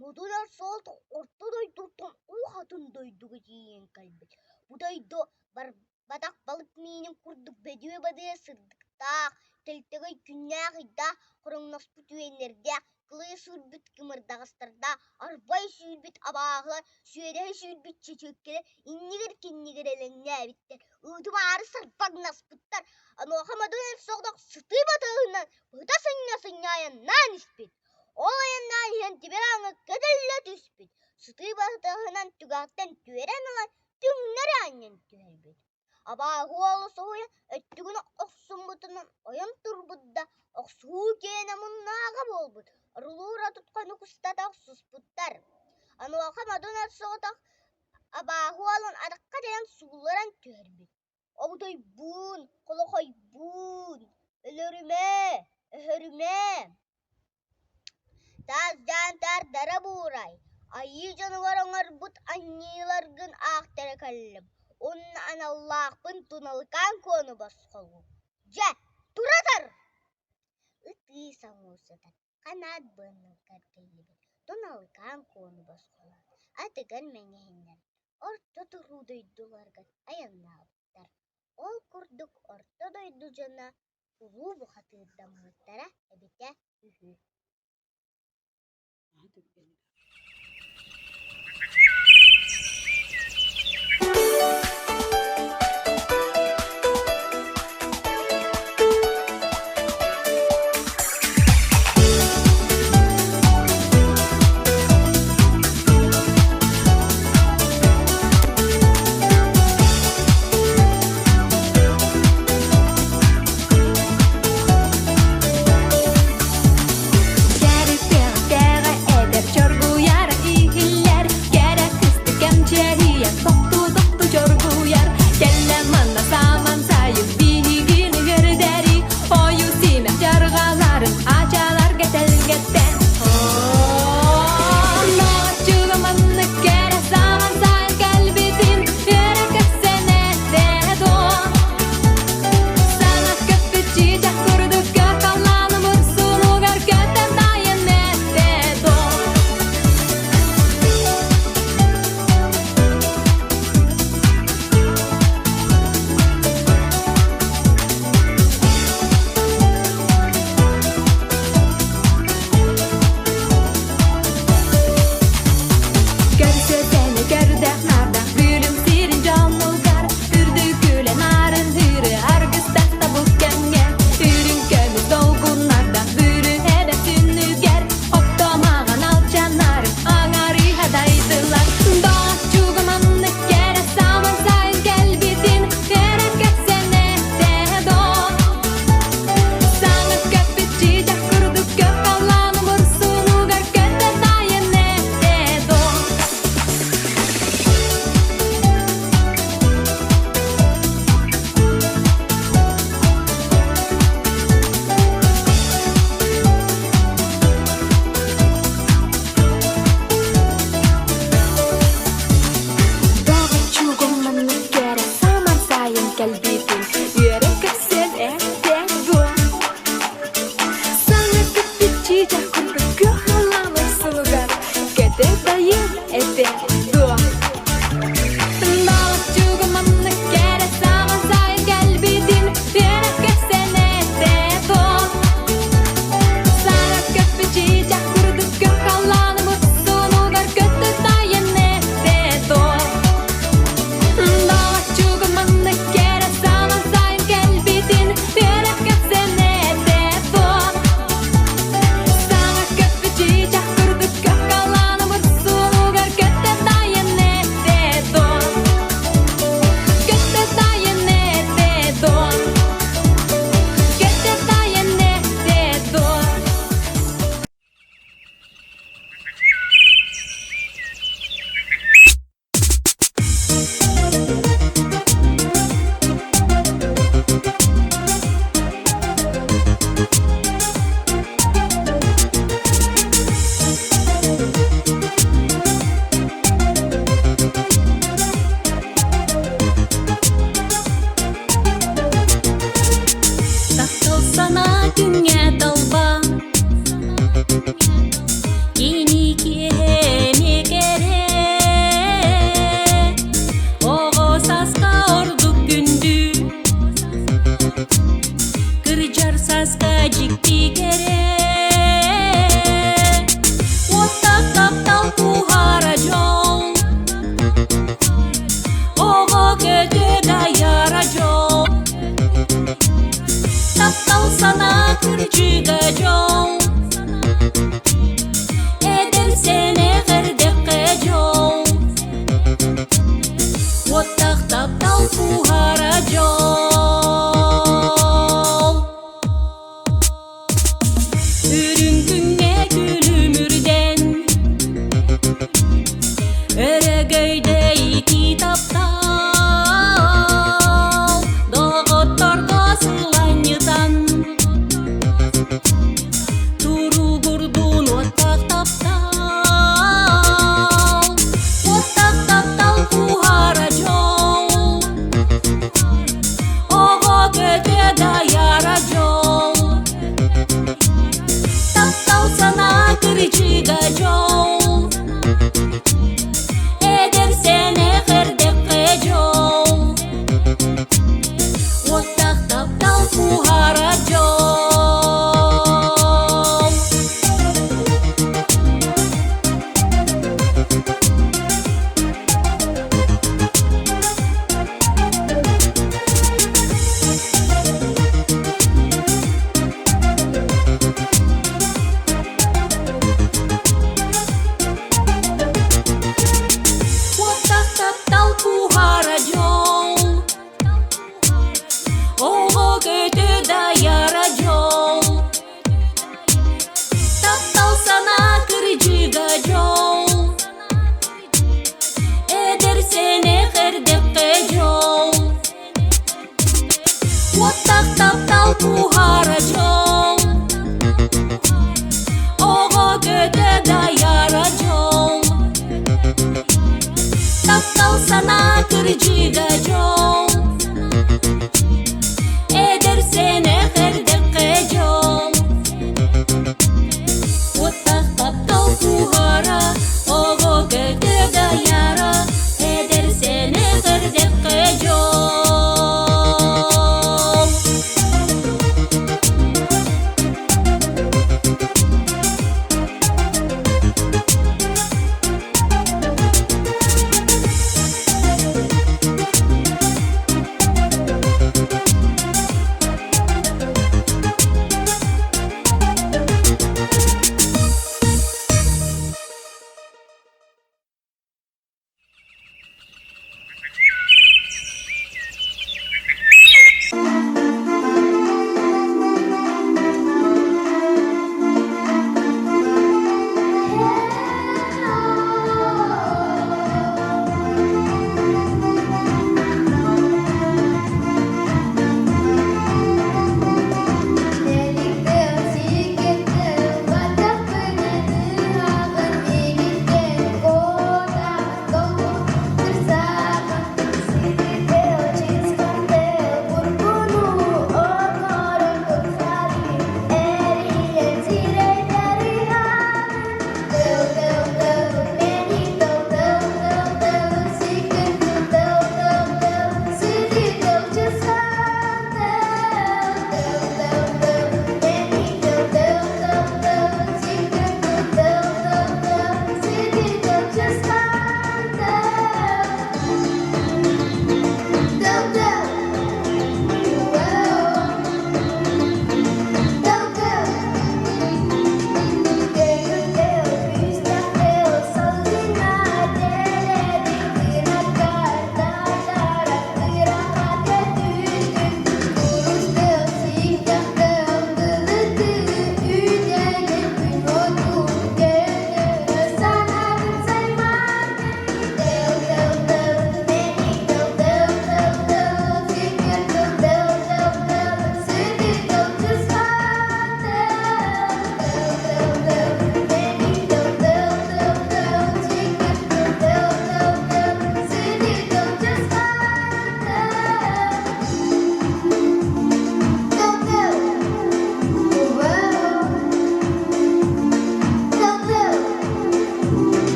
Модун эр соҕотох орто дойдуттан уу хатын дойдуга тиийэн кэлбит. Бу дойду барбатах балык миинин курдук бөдүө-бадыа сырдыктаах, тэлтэгэй күннээх-ыйдаах, хороҥноспут үөннэрдээх, кылыйа сүүрбүт кымырдаҕастардаах, арбай сүүрбүт абааһылар, сүөдэһи сүүрбүт чөчүөккэлэр иннигэр-кэннигэр элэҥнээбиттэр, ыытымаары сарбаҥнаспыттар. Онуоха Модун эр соҕотох сытыы батыһынан быта сынньа-сынньа айаннаан испит. Ол айаннаан иһэн тимир ааҥҥа кэтиллэ түспүт, сытыы батыһынан түгэхтэн түөрэн ылан түҥнэри анньан түһэрбит. Абааһы уола соһуйан өттүгүн охсуммутунан ойон турбут да, охсуһуу киэнэ муннааҕа буолбут, орулуур отут хонук устата охсуспуттар. Онуоха Модун эр соҕотох абааһы уолун атахха тэйэн суулларан түһэрбит. Обутойбуун, холохойбуун, өлөрүмэ, өһөрүмэ Таас дьаантаардара буурай, айыы дьонугар оҥорбут анньыыларгын аахтара кэллим уонна аналлаахпын Туналыкаан Куону босхолуу. Дьэ, тура-тар! Ытыы соҥуу сытар, ханаат быанан кэргиллибит Туналыкаан Куону босхолоон, атыгар мэҥэһиннэрэн, орто туруу дойдуларыгар айаннаабыттар. Ол курдук орто дойду дьоно улуу бухатыырдаммыттара эбитэ үһү. Кэрэ эдэр чоргуй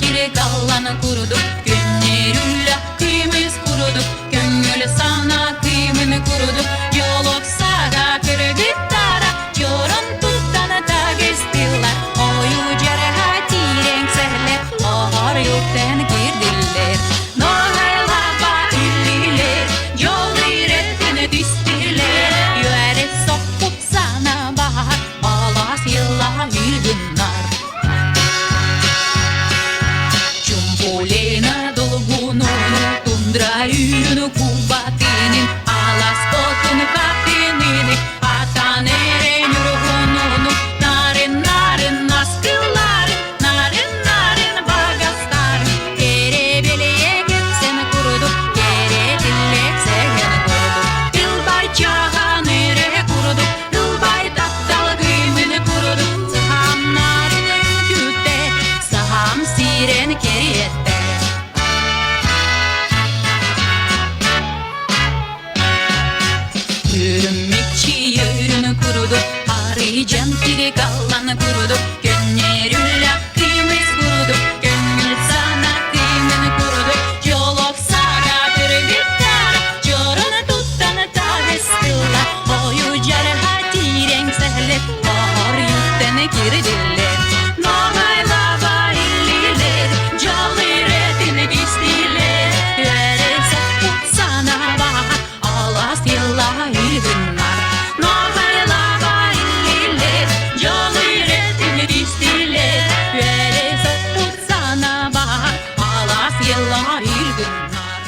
киригаллана курдук Күннерүллэ кыымыс курдук Көңүл сана кыымын курдук Жолок сага кыргыттара Чорон туттана тагыстылар Ою жараха тирең сәлер Оғор юктен кирдилер Ноғайлаба үллилер Жол иреттен түстилер Юәрі соқпут сана бар Алас йылла гыннар Чумпулена долгунуну тундра үрүнү кубатынын Алас отун хатынын Атан эрен ургунуну Нарын нарын наскыларын Нарын нарын багастарын Кере белегетсен курдук Кере тилексеген курдук Ылбай чаган ире курдук Ылбай таптал кыймын курдук Сахам нарын үкүтте Сахам сирен кериетте Үрүммүкчи өрүн курдук Арыйжан тири каллан курдук Көннерүллэ кыймыс курдук Көңүл сана кыймын курдук Жолок сага кыргыттара Чорон туттан тагыстыла Ою жарха тирең сәлеп Ор юттен кирдилер Ноғайлаба иллилер Жол иретин кистилер Өресе sana бар Алас йылла илгыннар Ноғайлаба иллилер Жол иретин кистилер Өресе sana бар Алас йылла илгыннар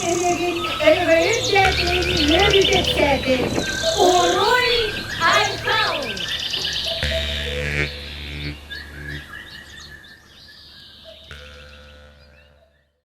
нэһилиэгин өрөгөйүн дээтин, үөрүү кэпсээтин! Уруй!